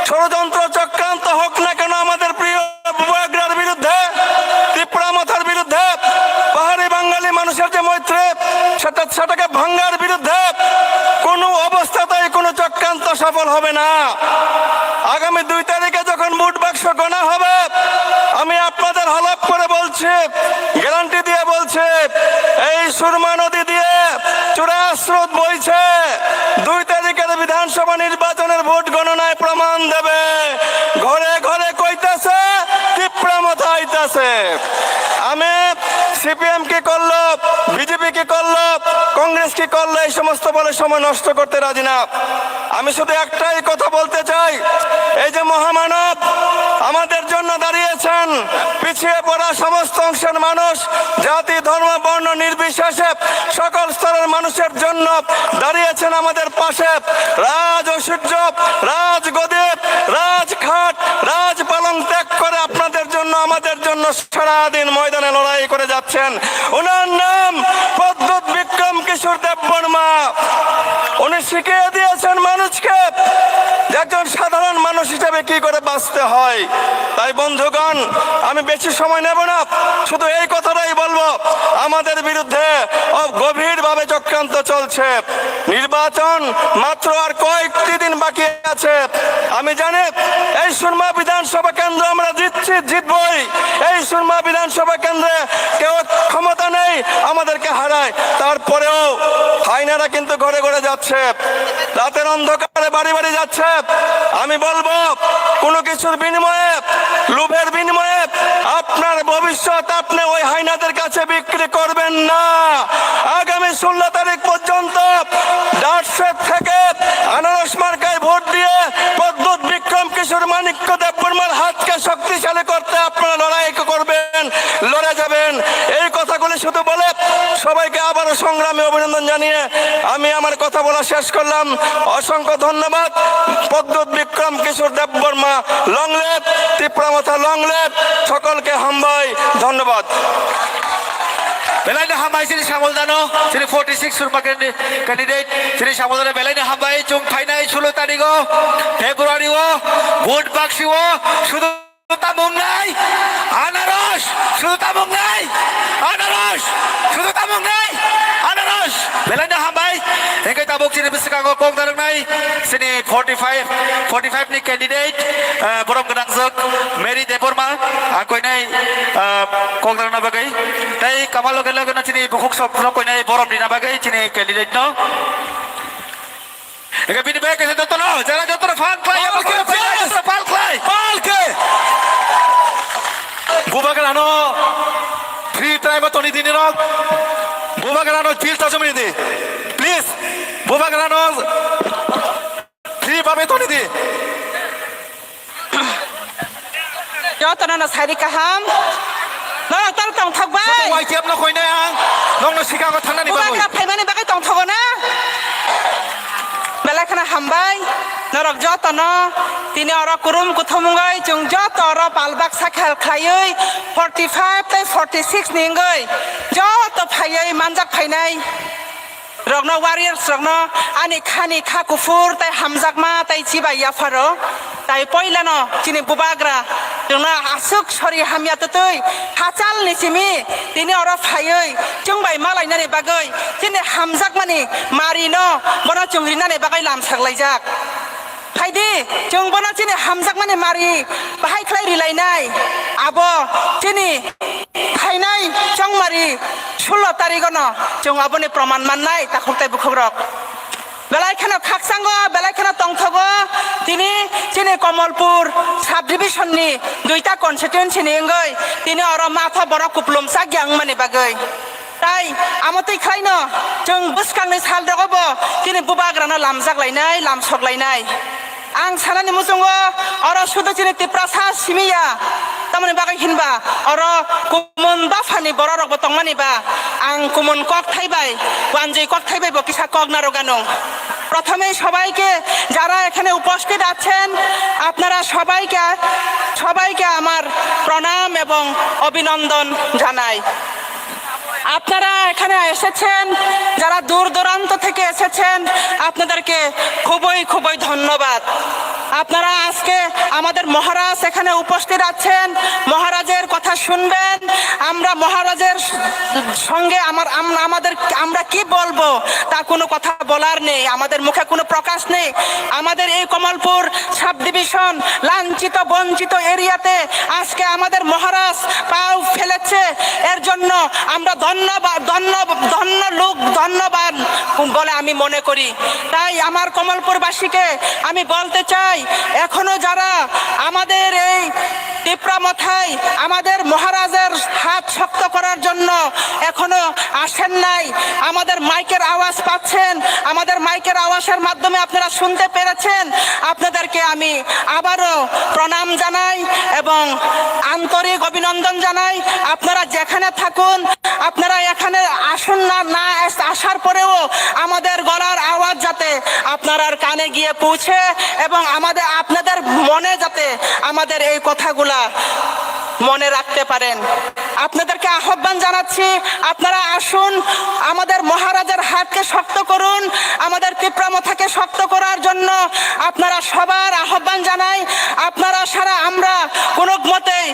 ষড়যন্ত্র চক্রান্ত হোক না কেন আমাদের প্রিয় বুবাগ্রার বিরুদ্ধে, ত্রিপুরা মথার বিরুদ্ধে, পাহাড়ি বাঙালি মানুষের যে মৈত্রী, সেটা, সেটাকে ভাঙ্গার বিরুদ্ধে কোনো অবস্থাতেই কোনো চক্রান্ত সফল হবে না। আগামী দুই তারিখে যখন ভোট বাক্স গণা হবে, আমি আপনাদের হলফ করে বলছি, গ্যারান্টি দিয়ে বলছি, এই সুরমা নদী দিয়ে চূড়া স্রোত বইছে। দুই তারিখের বিধানসভা নির্বাচনের ভোট গণনায় প্রমাণ দেবে। ঘরে ঘরে কইতাছে, ত্রিপুরা মথা আইতাছে। আমি সিপিএম কি করলো, বিজেপি কি করলো, কংগ্রেস কি করলো, এই সমস্ত বলে সময় নষ্ট করতে রাজি না। আমি শুধু একটাই কথা বলতে চাই, এই যে মহামানব আমাদের জন্য দাঁড়িয়েছেন, পিছিয়ে পড়া সমস্ত অংশের মানুষ, জাতি, ধর্ম, বর্ণ নির্বিশেষে মানুষের জন্য দাঁড়িয়েছেন আমাদের পাশে। রাজ ঐশ্বর্য, রাজগদি, রাজখাট, রাজপালং ত্যাগ করে আপনাদের জন্য, আমাদের জন্য সারাদিন ময়দানে লড়াই করে যাচ্ছেন। ওনার নাম প্রদ্যুৎ বিক্রম কিশোর দেববর্মা। উনি শিখিয়ে দিয়েছেন মানুষকে যে একজন সাধারণ মানুষ হিসেবে কি করে বাঁচতে হয়। তাই বন্ধুগণ, আমি বেশি সময় নেব না, শুধু এই কথাটাই বলবো, আমাদের বিরুদ্ধে অ-, গভীরভাবে চক্রান্ত চলছে। নির্বাচন মাত্র আর কয়েকটি দিন বাকি আছে। আমি জানি এই সুরমা বিধানসভা কেন্দ্র আমরা জিতছি, জিতবই। এই সুরমা বিধানসভা কেন্দ্রে কেউ ক্ষমতা নেই আমাদেরকে হারায়, তারপরেও হায়নারা কিন্তু ঘরে ঘরে যাচ্ছে, রাতের অন্ধকারে বাড়ি বাড়ি যাচ্ছে। আমি বলবো, কোনো কিছুর বিনিময়ে, লোভের বিনিময়ে আপনার ভবিষ্যৎ আপনি ওই হায়নাদের কাছে বিক্রি করবেন না। আগামী ষোলো তারিখ পর্যন্ত ডাকসেট থেকে আনারস মার্কায় ভোট দিয়ে প্রদ্যুৎ বিক্রম কিশোর মাণিক্য দেববর্মার হাতকে শক্তিশালী করতে আপনারা লড়াই করবেন, লড়ে যাবেন। এই কথাগুলি শুধু বলে সবাইকে আবারও সংগ্রামে অভিনন্দন জানিয়ে আমি আমার কথা বলা শেষ করলাম। অসংখ্য ধন্যবাদ। প্রদ্যুৎ বিক্রম কিশোর দেববর্মা, long live, তিপ্রা মথা long live, সকলকে হামবাই, ধন্যবাদ। Belai no hambai chini samol dano, chini forty six surma candidate, chini samol dano belai no hambai, chung phainai sullo tarigo, February o, vote bakshi o, sudu tamung nai, anaros, sudu tamung nai, anaros, sudu tamung nai, anaros. Belai no hambai, hingke tabuk chini bwskango kok narwknai, chini forty five, forty five ni candidate, eh, borom gwnangjwk Mary Debbarma, ang koinai, eh, kok narwkna bagwi. Tei kamalo khe lagena chini bukhuk sok no koinai borom rina bagwi chini candidate no. Ega bini bai kaisa jotono, jara jotono pal khlai, Pal khe, jotono pal khlai. Pal khe. Bubagrano free time toni dini rok. Bubagrano feel ta jomini di. Please. Bubagrano free babe toni di. Jotono no sari kaham. Norok tal tong thok bai. Joto Y T F no khoinai ang. Nokno sikango thangnani bagwi. Bubagra phaimani bagwi tong thogo na. Belai kheno hambai. Norok jotono tini oro kurum kuthum wngwi chwng joto oro pal baksa khel khlaiwi forty five tei forty six ni wngwi joto phaiwi manjak phainai. Rokno, warriors rokno ani khani kha kuphur tei hamjakma tei chibai yapharo. Tai poilano chini bubagra chwngno aswk sori hamya twtwi hachal ni simi tini oro phaiwi chwng bai malainani bagwi chini hamjakmani marino bono chwng rinani bagwi lamsak laijak. Phaidi, chwng bono chini hamjakmani mari bahai khlai rilainai. Abo chini phainai chongmari sullo tarigono chwng aboni proman mannai, takhuk tei bukhukrok. Belai kheno khakchango, belai kheno tongthogo tini chini Komolpur subdivision ni duita constituency ni wngwi tini oro matha borok kuplumsa gyang mani bagwi. Tai amo twi khlaino chwng bwskangni sal rogo bo chini bubagrano lamjak lainai, lamsok lainai. Ang sanani muchungo oro sudu chini Tiprasa simi ya, tamoni bagwi hinba oro kumun dophani bororok bo tongmani ba, ang kumun kokthai bai, wanjwi kokthai bai bo kisa kok narwk anw. প্রথমেই সবাইকে, যারা এখানে উপস্থিত আছেন, আপনারা সবাইকে, সবাইকে আমার প্রণাম এবং অভিনন্দন জানাই। আপনারা এখানে এসেছেন, যারা দূর দূরান্ত থেকে এসেছেন, আপনাদেরকে খুবই, খুবই ধন্যবাদ। আপনারা আজকে আমাদের মহারাজ এখানে উপস্থিত আছেন, মহারাজের কথা শুনবেন। আমরা মহারাজের সঙ্গে আমার, আম-, আমাদের, আমরা কি বলবো, তা কোনো কথা বলার নেই, আমাদের মুখে কোনো প্রকাশ নেই। আমাদের এই কমলপুর সাব ডিভিশন লাঞ্ছিত বঞ্চিত এরিয়াতে আজকে আমাদের মহারাজ পাও ফেলেছে, এর জন্য আমরা ধন্যবাদ, ধন্য, ধন্য লোক, ধন্যবান বলে আমি মনে করি। তাই আমার কমলপুরবাসীকে আমি বলতে চাই, এখনো যারা আমাদের এই তিপ্রা মথায় আমাদের মহারাজের হাত শক্ত করার জন্য এখনো আসেন নাই, আমাদের মাইকের আওয়াজ পাচ্ছেন, আমাদের মাইকের আওয়াজের মাধ্যমে আপনারা শুনতে পেরেছেন, আপনাদেরকে আমি আবারও প্রণাম জানাই এবং আন্তরিক অভিনন্দন জানাই। আপনারা যেখানে থাকুন, আপনারা এখানে আসুন না, না আস-, আসার পর পরেও আমাদের গলার আওয়াজ যাতে আপনারার কানে গিয়ে পৌঁছে এবং আমাদের, আপনাদের মনে যাতে আমাদের এই কথাগুলা মনে রাখতে পারেন। আপনাদেরকে আহ্বান জানাচ্ছি, আপনারা আসুন, আমাদের মহারাজার হাতকে শক্ত করুন। আমাদের তিপ্রা মথাকে শক্ত করার জন্য আপনারা সবার আহ্বান জানাই। আপনারা সারা, আমরা কোনো মতেই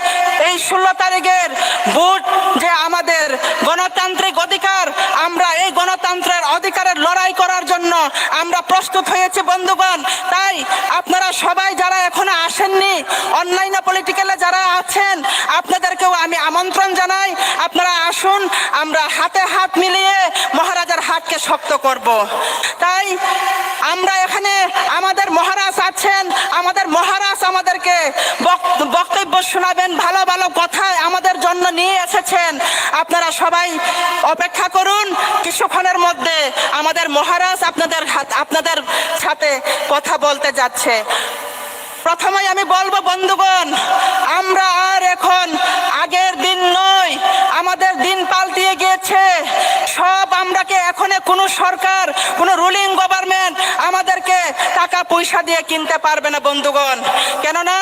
এই ষোলো তারিখের ভোট, যে আমাদের গণতান্ত্রিক অধিকার, আমরা এই গণতন্ত্রের অধিকারের লড়াই করার জন্য আমরা প্রস্তুত হয়েছি বন্ধুগণ। তাই আপনারা সবাই যারা এখনো আসেননি, অনলাইনে পলিটিক্যালে যারা আছেন, আপনাদেরকেও আমি আমন্ত্রণ জানাই, আপনারা আসুন, আমরা হাতে হাত মিলিয়ে মহারাজার হাতকে শক্ত করব। তাই আমরা এখানে, আমাদের মহারাজ আছেন, আমাদের মহারাজ আমাদেরকে বক-, বক্তব্য শোনাবেন, ভালো ভালো কথা আমাদের জন্য নিয়ে এসেছেন। আপনারা সবাই অপেক্ষা করুন, কিছুক্ষণের মধ্যে আমাদের মহারাজ আপনাদের হাত, আপনাদের সাথে কথা বলতে যাচ্ছে। প্রথমেই আমি বলবো বন্ধুগণ, আমরা আর এখন আগের দিন নই, আমাদের দিন পাল্টিয়ে গিয়েছে। সব আমরাকে, এখন কোনো সরকার, কোনো রুলিং গভর্নমেন্ট আমাদেরকে টাকা পয়সা দিয়ে কিনতে পারবে না বন্ধুগণ। কেননা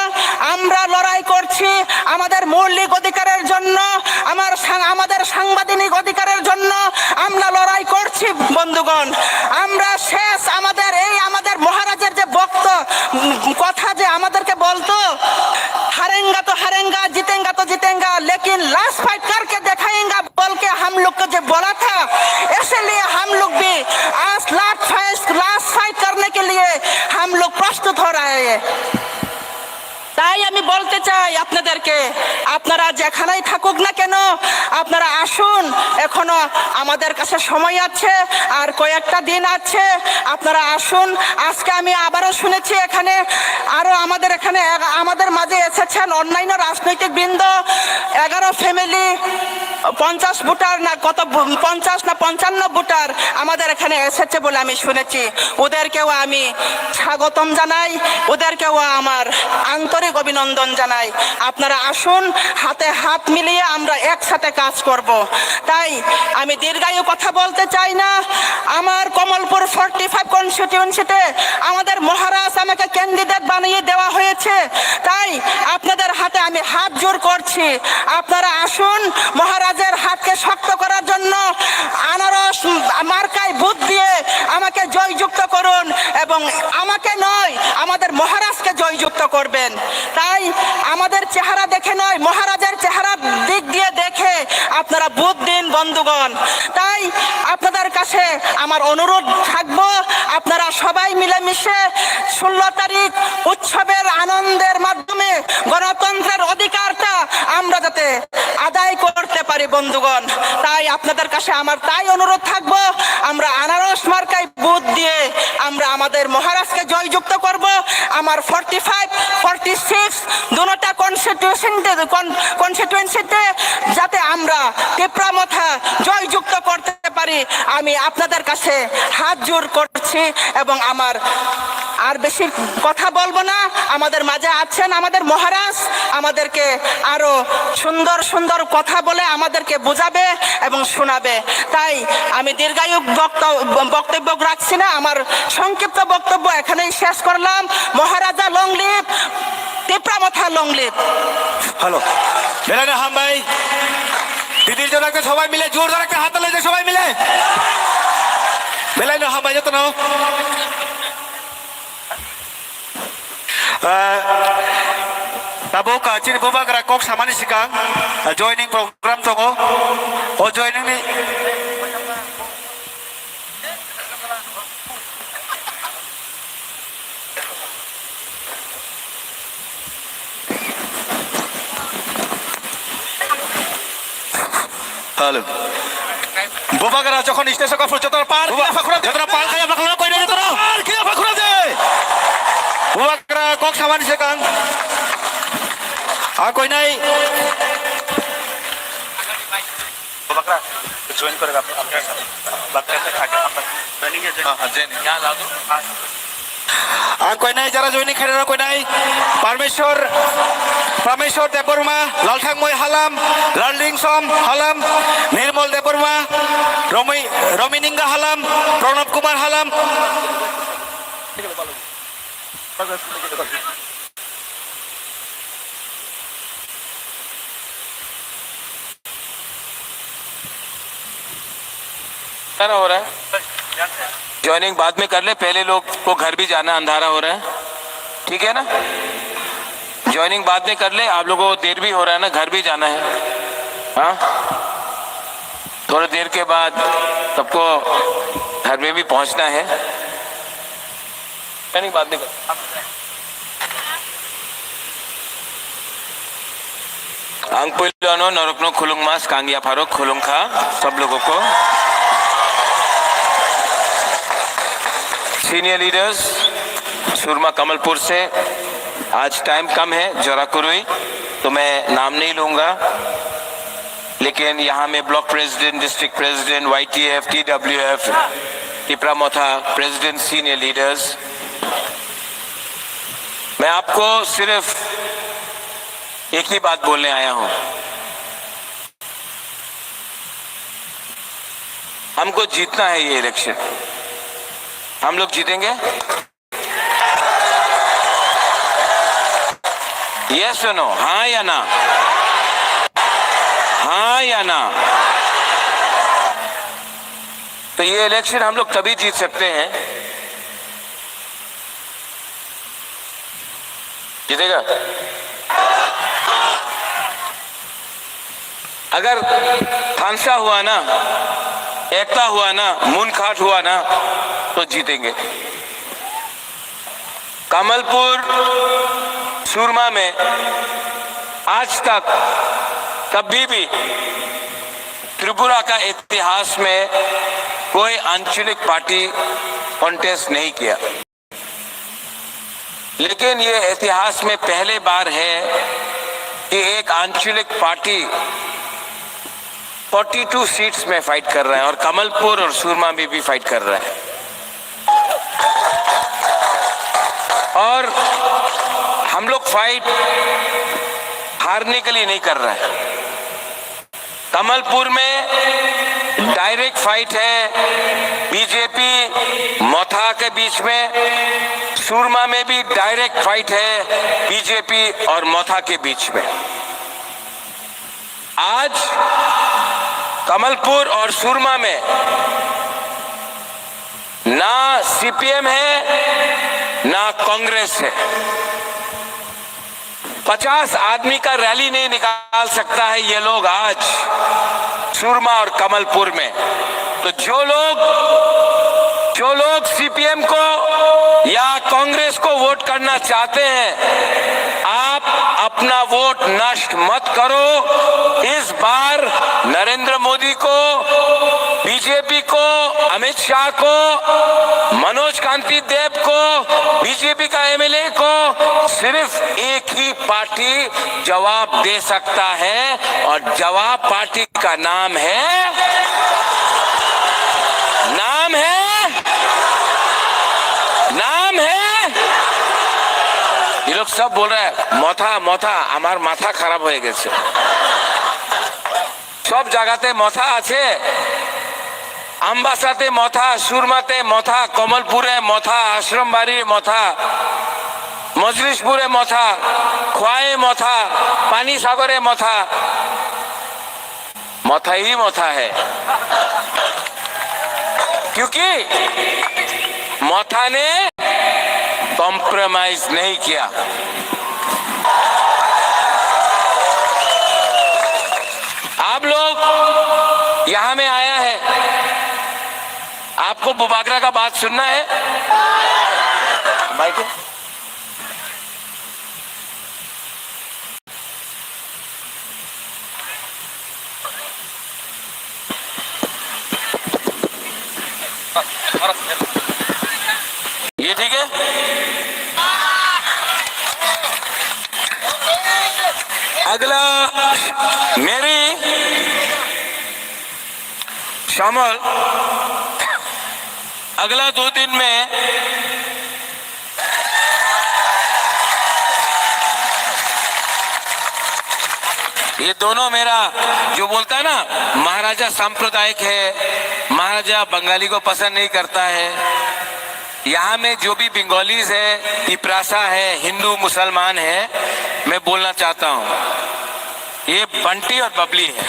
আমরা লড়াই করছি আমাদের মৌলিক অধিকারের জন্য, আমার সাং-, আমাদের সাংবিধানিক অধিকারের জন্য আমরা লড়াই করছি বন্ধুগণ। আমরা শেষ, আমাদের এই, আমাদের মহারাজের যে বক্ত, উম, কথা যে আমাদেরকে বলতো, হারেঙ্গা তো হারেঙ্গা, জিতেঙ্গা তো জিতেঙ্গা, লেকিন লাস্ট ফাইট কারকে দেখায়েঙ্গা বলকে হাম লোগ কো যে বলা থা, ইসিলিয়ে হাম লোগ ভি আজ লাস্ট ফাইট, লাস্ট ফাইট করনে কে লিয়ে হাম লোগ প্রস্তুত হো রাহে হ্যায়। তাই আমি বলতে চাই আপনাদেরকে, আপনারা যেখানেই থাকুক না কেন, আপনারা আসুন, এখনো আমাদের কাছে সময় আছে, আর কয়েকটা দিন আছে, আপনারা আসুন। আজকে আমি আবারও শুনেছি এখানে আরো আমাদের এখানে এগ-, আমাদের মাঝে এসেছেন অন্যান্য রাজনৈতিক বৃন্দ, এগারো ফ্যামিলি, পঞ্চাশ ভোটার না কত ভো-, পঞ্চাশ না পঞ্চান্ন ভোটার আমাদের এখানে এসেছে বলে আমি শুনেছি। ওদেরকেও আমি স্বাগতম জানাই, ওদেরকেও আমার আন্তরিক অভিনন্দন জানাই। আপনারা আসুন, হাতে হাত মিলিয়ে আমরা একসাথে কাজ করব। তাই আমি দীর্ঘায়ু কথা বলতে চাই না। আমার কমলপুর ফর্টি ফাইভ কনস্টিটিউয়েন্সিতে আমাদের মহারাজ আমাকে ক্যান্ডিডেট বানিয়ে দেওয়া হয়েছে, তাই আপনাদের হাতে আমি হাত জোড় করছি। আপনারা আসুন, মহারাজের হাতকে শক্ত করার জন্য আনারস মার্কায় ভোট দিয়ে আমাকে জয়যুক্ত করুন এবং আমাকে নয়, আমাদের মহারাজকে জয়যুক্ত করবেন। তাই আমাদের চেহারা দেখে নয়, মহারাজের চেহারার দিক দিয়ে দেখে আপনারা ভোট দিন বন্ধুগণ। তাই আপনাদের কাছে আমার অনুরোধ থাকবো, আপনারা সবাই মিলেমিশে ষোলো তারিখ উৎসবের আনন্দের মাধ্যমে গণতন্ত্রের অধিকারটা আমরা যাতে আদায় করতে পারি বন্ধুগণ। তাই আপনাদের কাছে আমার তাই অনুরোধ থাকবো, আমরা আনারস মার্কায় ভোট দিয়ে আমরা আমাদের মহারাজকে জয়যুক্ত করব। আমার ফর্টি ফাইভ, ফর্টি সিক্স দুটা কনস্টিটিউশনতে, কন-, কনস্টিটুয়েন্সিতে যাতে আমরা তিপ্রা মথা জয়যুক্ত করতে পারি, আমি আপনাদের কাছে হাত জোড় করছি এবং আমার আর বেশি কথা বলবো না। আমাদের মাঝে আছেন আমাদের মহারাজ, আমাদেরকে আরো সুন্দর সুন্দর কথা বলে আমাদেরকে বোঝাবে এবং শোনাবে। তাই আমি দীর্ঘায়ু বক্ত-, বক্তব্য রাখছি না, আমার সংক্ষিপ্ত বক্তব্য এখানেই শেষ করলাম। মহারাজা লং লিভ, তিপ্রা মথা লং লিভ। হ্যালো, বেলানো হামবাই, দিদির জন্য একটা সবাই মিলে জোরদার একটা হাততালি দিয়ে সবাই মিলে। বেলানো হামবাই যত নাও। Ah, tabuk, ah, chini bubagra kok samani sikang, ah, joining program tongo. O joining ni Hello. Bubagra jokhon stage o phuru jotono pal khiya phakhura de. Jotono pal khiya phakhura koi na jotono. Pal khiya phakhura de. Bubagra kok samani sikang. A koi nai. Bubagra join kore apni, apni, apni, apni, apni, apni, apni, apni, apni, apni, apni, apni, apni, apni, apni, Ang koinai jara joining khairok koinai Parmeshwar, Parmeshwar Debbarma, Lalthangmoi Halam, Lalringsom Halam, Nirmal Debbarma, Romi, Romi Ningga Halam, Pranab Kumar Halam. क्या हो रहा है? ज्वाइनिंग बाद में कर ले, पहले लोग को घर भी जाना है, अंधारा हो रहा है, ठीक है ना? ज्वाइनिंग बाद में कर ले, आप लोगों को देर भी हो रहा है ना, घर भी जाना है। हाँ, थोड़ी देर के बाद सबको घर में भी पहुंचना है। ज्वाइनिंग बाद में कर। Ang puilono norokno khulungma swkang yapharo khulungkha sob logogo. Senior leaders, Surma Kamalpur se, aaj time kam hai, jora kurui, to main naam nahi lunga, lekin yahan mein block president, district president, Y T F, T W F, Tipra Motha president, senior leaders, main aapko sirf एक ही बात बोलने आया हूं, हमको जीतना है ये इलेक्शन। हम लोग जीतेंगे? यस और नो, हाँ या ना? हाँ या ना? तो ये इलेक्शन हम लोग तभी जीत सकते हैं, जीतेगा। अगर थानसा हुआ ना, एकता हुआ ना, मुनखाट हुआ ना, तो जीतेंगे। कमलपुर सुरमा में आज तक कभी भी त्रिपुरा का इतिहास में कोई आंचलिक पार्टी कॉन्टेस्ट नहीं किया। लेकिन ये इतिहास में पहले बार है कि एक आंचलिक पार्टी बयालीस सीट्स में फाइट कर रहा है और कमलपुर और सुरमा में भी फाइट कर रहा है। और हम लोग फाइट हारने के लिए नहीं कर रहा है। कमलपुर में डायरेक्ट फाइट है बीजेपी मोथा के बीच में, सुरमा में भी डायरेक्ट फाइट है बीजेपी और मोथा के बीच में। आज कमलपुर और सुरमा में ना सीपीएम है, ना कांग्रेस है। पचास आदमी का रैली नहीं निकाल सकता है ये लोग आज सुरमा और कमलपुर में। तो जो लोग, जो लोग सीपीएम को या कांग्रेस को वोट करना चाहते हैं, आप अपना वोट नष्ट मत करो। इस बार नरेंद्र मोदी को, बीजेपी को, अमित शाह को, मनोज कांति देव को, बीजेपी का एमएलए को सिर्फ एक ही पार्टी जवाब दे सकता है और जवाब पार्टी का नाम है, नाम है, नाम है। ये लोग सब बोल रहा है, "मोथा, मोथा, हमार माथा खराब हो गए।" सब जगहते मोथा আছে। আমবাসাতে মথা, সুরমাতে মথা, কমলপুরে মথা, আশ্রমবাড়ির মথা, মজলিশপুরে মথা, খোয়াই মথা, পানিসাগরে মথা, মথা হি মথা হে। क्योंकि मथा ने कॉम्प्रोमाइज नहीं किया। आप लोग यहां में आया है, आपको बुबागरा का बात सुनना है? माइक। ये ठीक है। अगला मेरी शामिल, अगला दो दिन में ये दोनों मेरा जो बोलता है ना, महाराजा सांप्रदायिक है, महाराजा बंगाली को पसंद नहीं करता है। यहाँ में जो भी बंगालीज है, तिपरासा है, हिंदू मुसलमान है, मैं बोलना चाहता हूँ, ये बंटी और बबली है।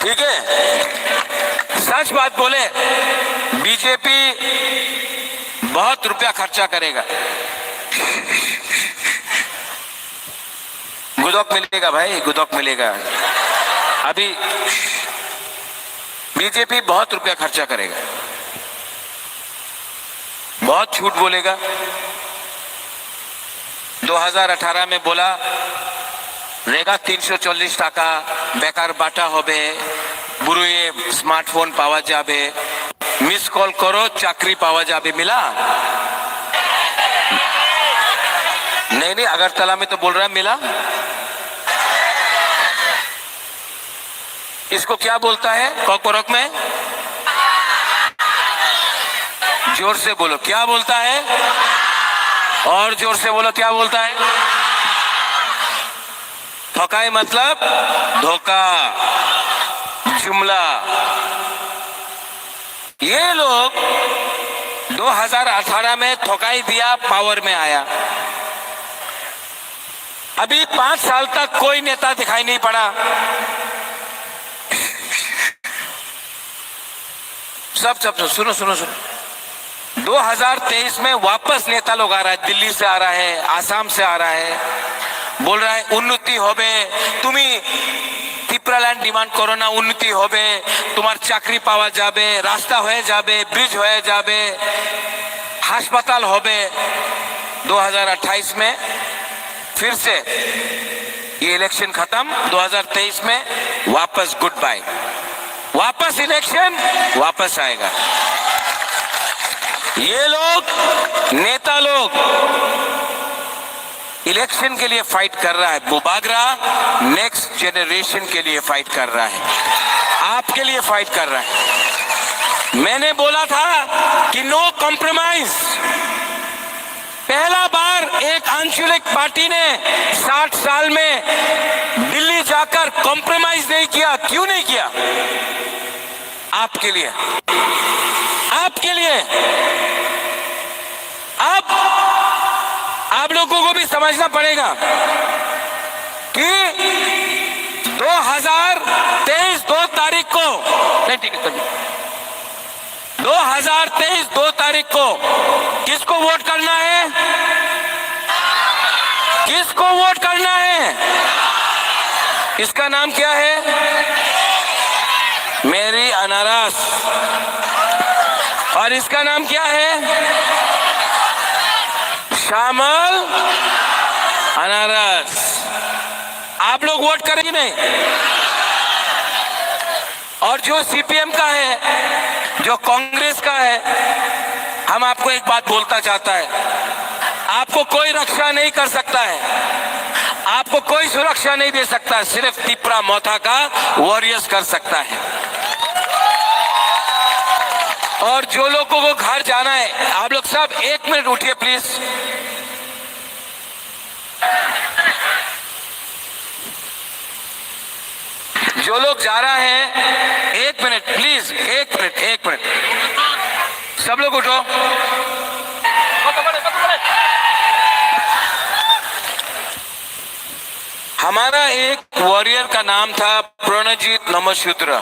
ठीक है, सच बात बोले, बीजेपी बहुत रुपया खर्चा करेगा। गुदक मिलेगा भाई, गुदक मिलेगा। अभी बीजेपी बहुत रुपया खर्चा करेगा, बहुत झूठ बोलेगा। दो हज़ार अठारह में बोला, रेगा तीन सौ चल्लिस टाका, बेकार बाटा होबे, बुरुए स्मार्टफोन पावा जाबे, मिस कॉल करो, चाकरी पावा जाबे। मिला? नहीं, नहीं, अगरतला में तो बोल रहा है, मिला? इसको क्या बोलता है कॉकबरक में? जोर से बोलो, क्या बोलता है? और जोर से बोलो, क्या बोलता है? ठकाई मतलब धोखा, जुमला। ये लोग दो हज़ार अठारह में ठकाई दिया, पावर में आया। अभी पांच साल तक कोई नेता दिखाई नहीं पड़ा। सब, सब, सब, सुनो, सुनो, सुनो। दो हज़ार तेईस में वापस नेता लोग आ रहा है, दिल्ली से आ रहा है, आसाम से आ रहा है, बोल रहा है, "উন্নতি হবে, তুমি ত্রিপুরা ল্যান্ড ডিমান্ড করো না, উন্নতি হবে, তোমার চাকরি পাওয়া যাবে, রাস্তা হয়ে যাবে, ব্রিজ হয়ে যাবে, হাসপাতাল হবে।" दो हज़ार अट्ठाईस में फिर से ये इलेक्शन खत्म, दो हज़ार तेईस में वापस गुड बाय, वापस इलेक्शन, वापस आएगा। ये लोग, नेता लोग इलेक्शन के लिए फाइट कर रहा है, बुबागरा नेक्स्ट जनरेशन के लिए फाइट कर रहा है, आपके लिए फाइट कर रहा है। मैंने बोला था कि नो कॉम्प्रोमाइज। पहला बार एक आंचलिक पार्टी ने साठ साल में दिल्ली जाकर कॉम्प्रोमाइज नहीं किया। क्यों नहीं किया? आपके लिए, आपके लिए। अब आप लोगों को भी समझना पड़ेगा कि दो हज़ार तेईस दो तारीख को, नहीं, ठीक है, चलिए। दो हज़ार तेईस दो तारीख को किसको वोट करना है? किसको वोट करना है? इसका नाम क्या है? मेरी अनारस। और इसका नाम क्या है? श्यामल अनारस। आप लोग वोट करेंगे नहीं? और जो सीपीएम का है, जो कांग्रेस का है, हम आपको एक बात बोलता चाहता है, आपको कोई रक्षा नहीं कर सकता है, आपको कोई सुरक्षा नहीं दे सकता है, सिर्फ तिपरा मोथा का वॉरियर्स कर सकता है। और जो लोगों को घर जाना है, आप लोग सब एक मिनट उठिए प्लीज। जो लोग जा रहा है, एक मिनट प्लीज, एक मिनट, एक मिनट, सब लोग उठो। हमारा एक वॉरियर का नाम था प्रणजीत नमोसूत्र,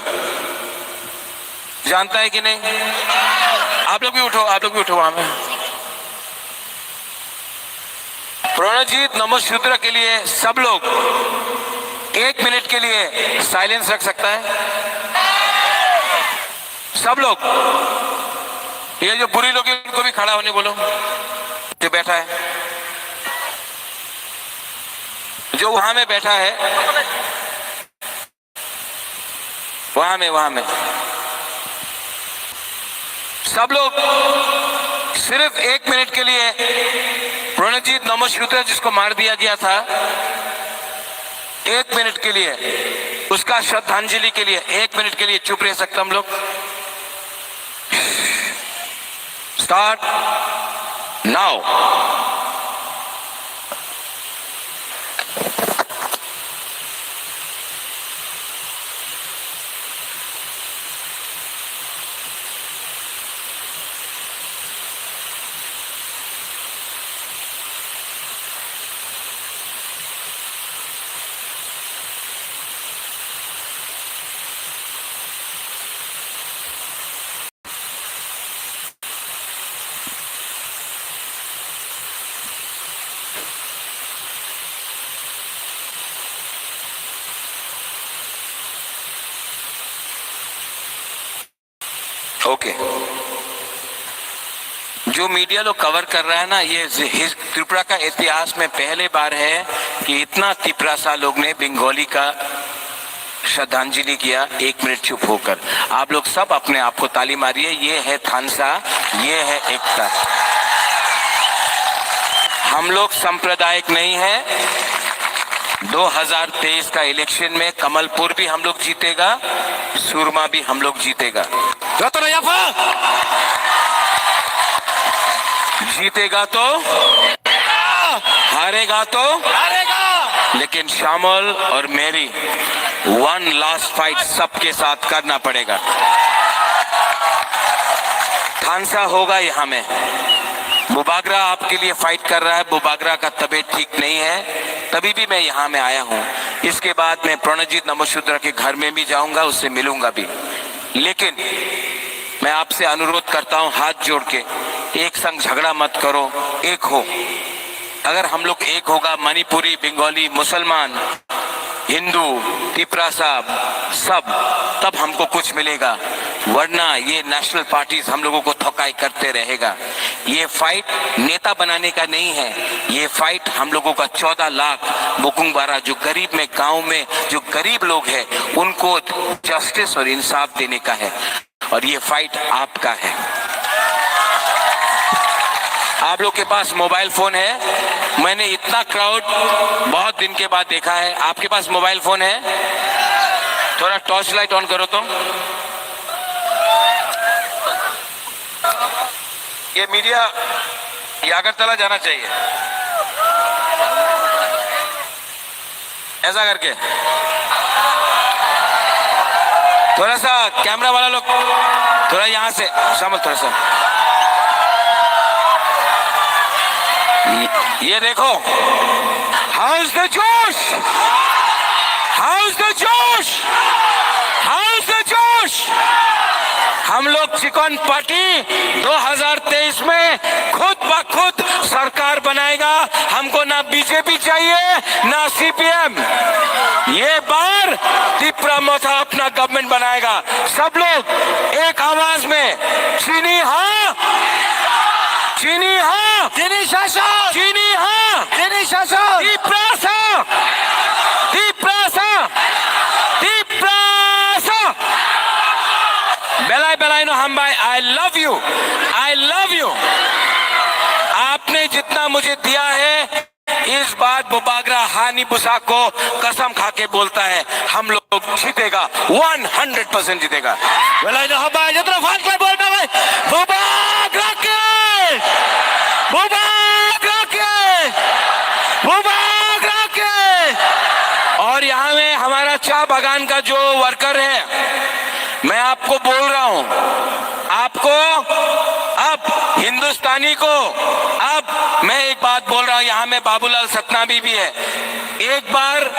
जानता है कि नहीं? आप लोग भी उठो, आप लोग भी उठो वहां में। प्रणजीत नमोसूत्र के लिए सब लोग एक मिनट के लिए साइलेंस रख सकता है? सब लोग, ये जो बुरी लोग हैं, उनको भी खड़ा होने बोलो, जो बैठा है, जो वहां में बैठा है। वहां में, वहां में सब लोग सिर्फ एक मिनट के लिए प्रणजीत नमोसूत्र, जिसको मार दिया गया था, एक मिनट के लिए उसका श्रद्धांजलि के लिए एक मिनट के लिए चुप रह सकते हम लोग? Start now. ओके। जो मीडिया लोग कवर कर रहा है ना, ये हिस-, त्रिपुरा का इतिहास में पहले बार है कि इतना तिपरासा लोग ने बंगाली का श्रद्धांजलि किया। एक मिनट चुप होकर आप लोग सब अपने आप को ताली मारिए। ये है थानसा, ये है एकता। हम लोग सांप्रदायिक नहीं है। दो हज़ार तेईस का इलेक्शन में कमलपुर भी हम लोग जीतेगा, सुरमा भी हम लोग जीतेगा। Jotono yapha! जीतेगा तो, हारेगा तो, हारेगा! लेकिन श्यामल और मेरी वन लास्ट फाइट सबके साथ करना पड़ेगा। थानसा होगा यहाँ में। बुबागरा आपके लिए फाइट कर रहा है, बुबागरा का तबीयत ठीक नहीं है, तभी भी मैं यहाँ में आया हूँ। इसके बाद मैं प्रणजीत नमोशूद्र के घर में भी जाऊंगा, उससे मिलूंगा भी। लेकिन मैं आपसे अनुरोध करता हूँ हाथ जोड़ के, एक संग झगड़ा मत करो, एक हो। अगर हम लोग एक होगा, मणिपुरी, बंगाली, मुसलमान, हिंदू, तिपरासा, सब, तब हमको कुछ मिलेगा, वरना ये नेशनल पार्टीज हम लोगों को थकाई करते रहेगा। ये फाइट नेता बनाने का नहीं है, ये फाइट हम लोगों का चौदह लाख बुकुंगबारा, जो गरीब में, गांव में जो गरीब लोग हैं, उनको जस्टिस और इंसाफ देने का है। और ये फाइट आपका है। आप लोग के पास मोबाइल फोन है, मैंने इतना क्राउड बहुत दिन के बाद देखा है। आपके पास मोबाइल फोन है, थोड़ा टॉर्च लाइट ऑन करो तो। ये मीडिया, ये अगरतला जाना चाहिए। ऐसा करके थोड़ा सा कैमरा वाला लोग थोड़ा यहाँ से, शामिल थोड़ा सा। ये, ये देखो, हाउस द जोश, हाउस द जोश, हाउस द जोश। हम लोग चिकन पार्टी दो हज़ार तेईस में खुद ब खुद सरकार बनाएगा। हमको ना बीजेपी चाहिए, ना सीपीएम। ये बार तिपरा मोर्चा अपना गवर्नमेंट बनाएगा। सब लोग एक आवाज में, चीनी हाँ, चीनी हाँ, चीनी शासन, चीनी हाँ, चीनी शासन, तिपरासा, तिपरासा, Tiprasa. Belai belai no hambai, I love you, I love you। आपने जितना मुझे दिया है, इस बार बुबागरा हानि बुसा को कसम खा के बोलता है, हम लोग जीतेगा, वन हंड्रेड परसेंट जीतेगा। Belai no hambai, jotono fan khlai bo, hambai. Bubagra ke! Bubagra ke! Bubagra ke! और यहाँ में हमारा चाय बागान का जो वर्कर है, मैं आपको बोल रहा हूँ, आपको अब हिंदुस्तानी को, अब मैं एक बात बोल रहा हूँ, यहाँ में बाबूलाल सतनामी भी है, एक बार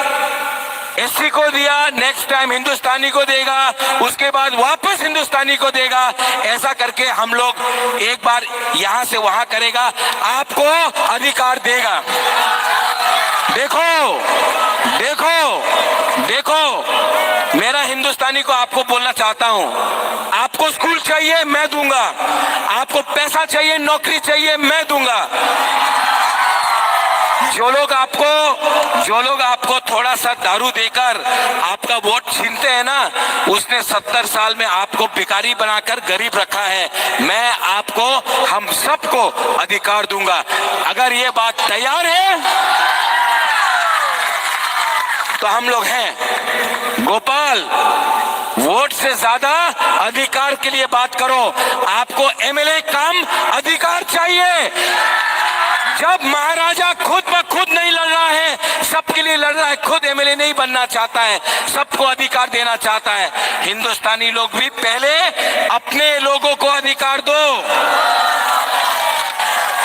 एससी को दिया, नेक्स्ट टाइम हिंदुस्तानी को देगा, उसके बाद वापस हिंदुस्तानी को देगा। ऐसा करके हम लोग एक बार यहाँ से वहाँ करेगा, आपको अधिकार देगा। देखो, देखो, देखो, मेरा हिंदुस्तानी को आपको बोलना चाहता हूँ, आपको स्कूल चाहिए, मैं दूंगा। आपको पैसा चाहिए, नौकरी चाहिए, मैं दूंगा। जो लोग आपको, जो लोग आपको थोड़ा सा दारू देकर आपका वोट छीनते हैं ना, उसने सत्तर साल में आपको भिखारी बनाकर गरीब रखा है। मैं आपको, हम सबको अधिकार दूंगा। अगर ये बात तैयार है, तो हम लोग हैं। गोपाल, वोट से ज्यादा अधिकार के लिए बात करो। आपको एमएलए कम, अधिकार चाहिए। जब महाराजा खुद ब खुद नहीं लड़ रहा है, सबके लिए लड़ रहा है, खुद एमएलए नहीं बनना चाहता है, सबको अधिकार देना चाहता है, हिंदुस्तानी लोग भी पहले अपने लोगों को अधिकार दो।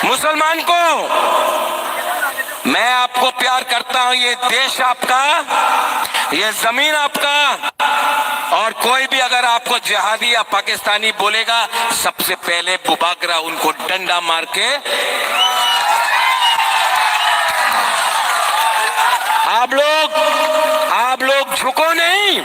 मुसलमान को, मैं आपको प्यार करता हूं, ये देश आपका, ये जमीन आपका, और कोई भी अगर आपको जिहादी या पाकिस्तानी बोलेगा, सबसे पहले बुबागरा उनको डंडा मार के, आप लोग, आप लोग झुको नहीं,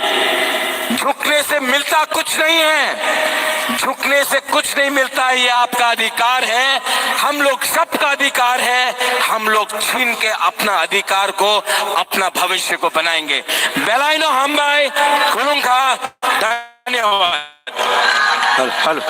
झुकने से मिलता कुछ नहीं है, झुकने से कुछ नहीं मिलता है। ये आपका अधिकार है, हम लोग सबका अधिकार है। हम लोग छीन के अपना अधिकार को, अपना भविष्य को बनाएंगे। Belai no hambai, khulumkha, dhanyawad. Hello, hello.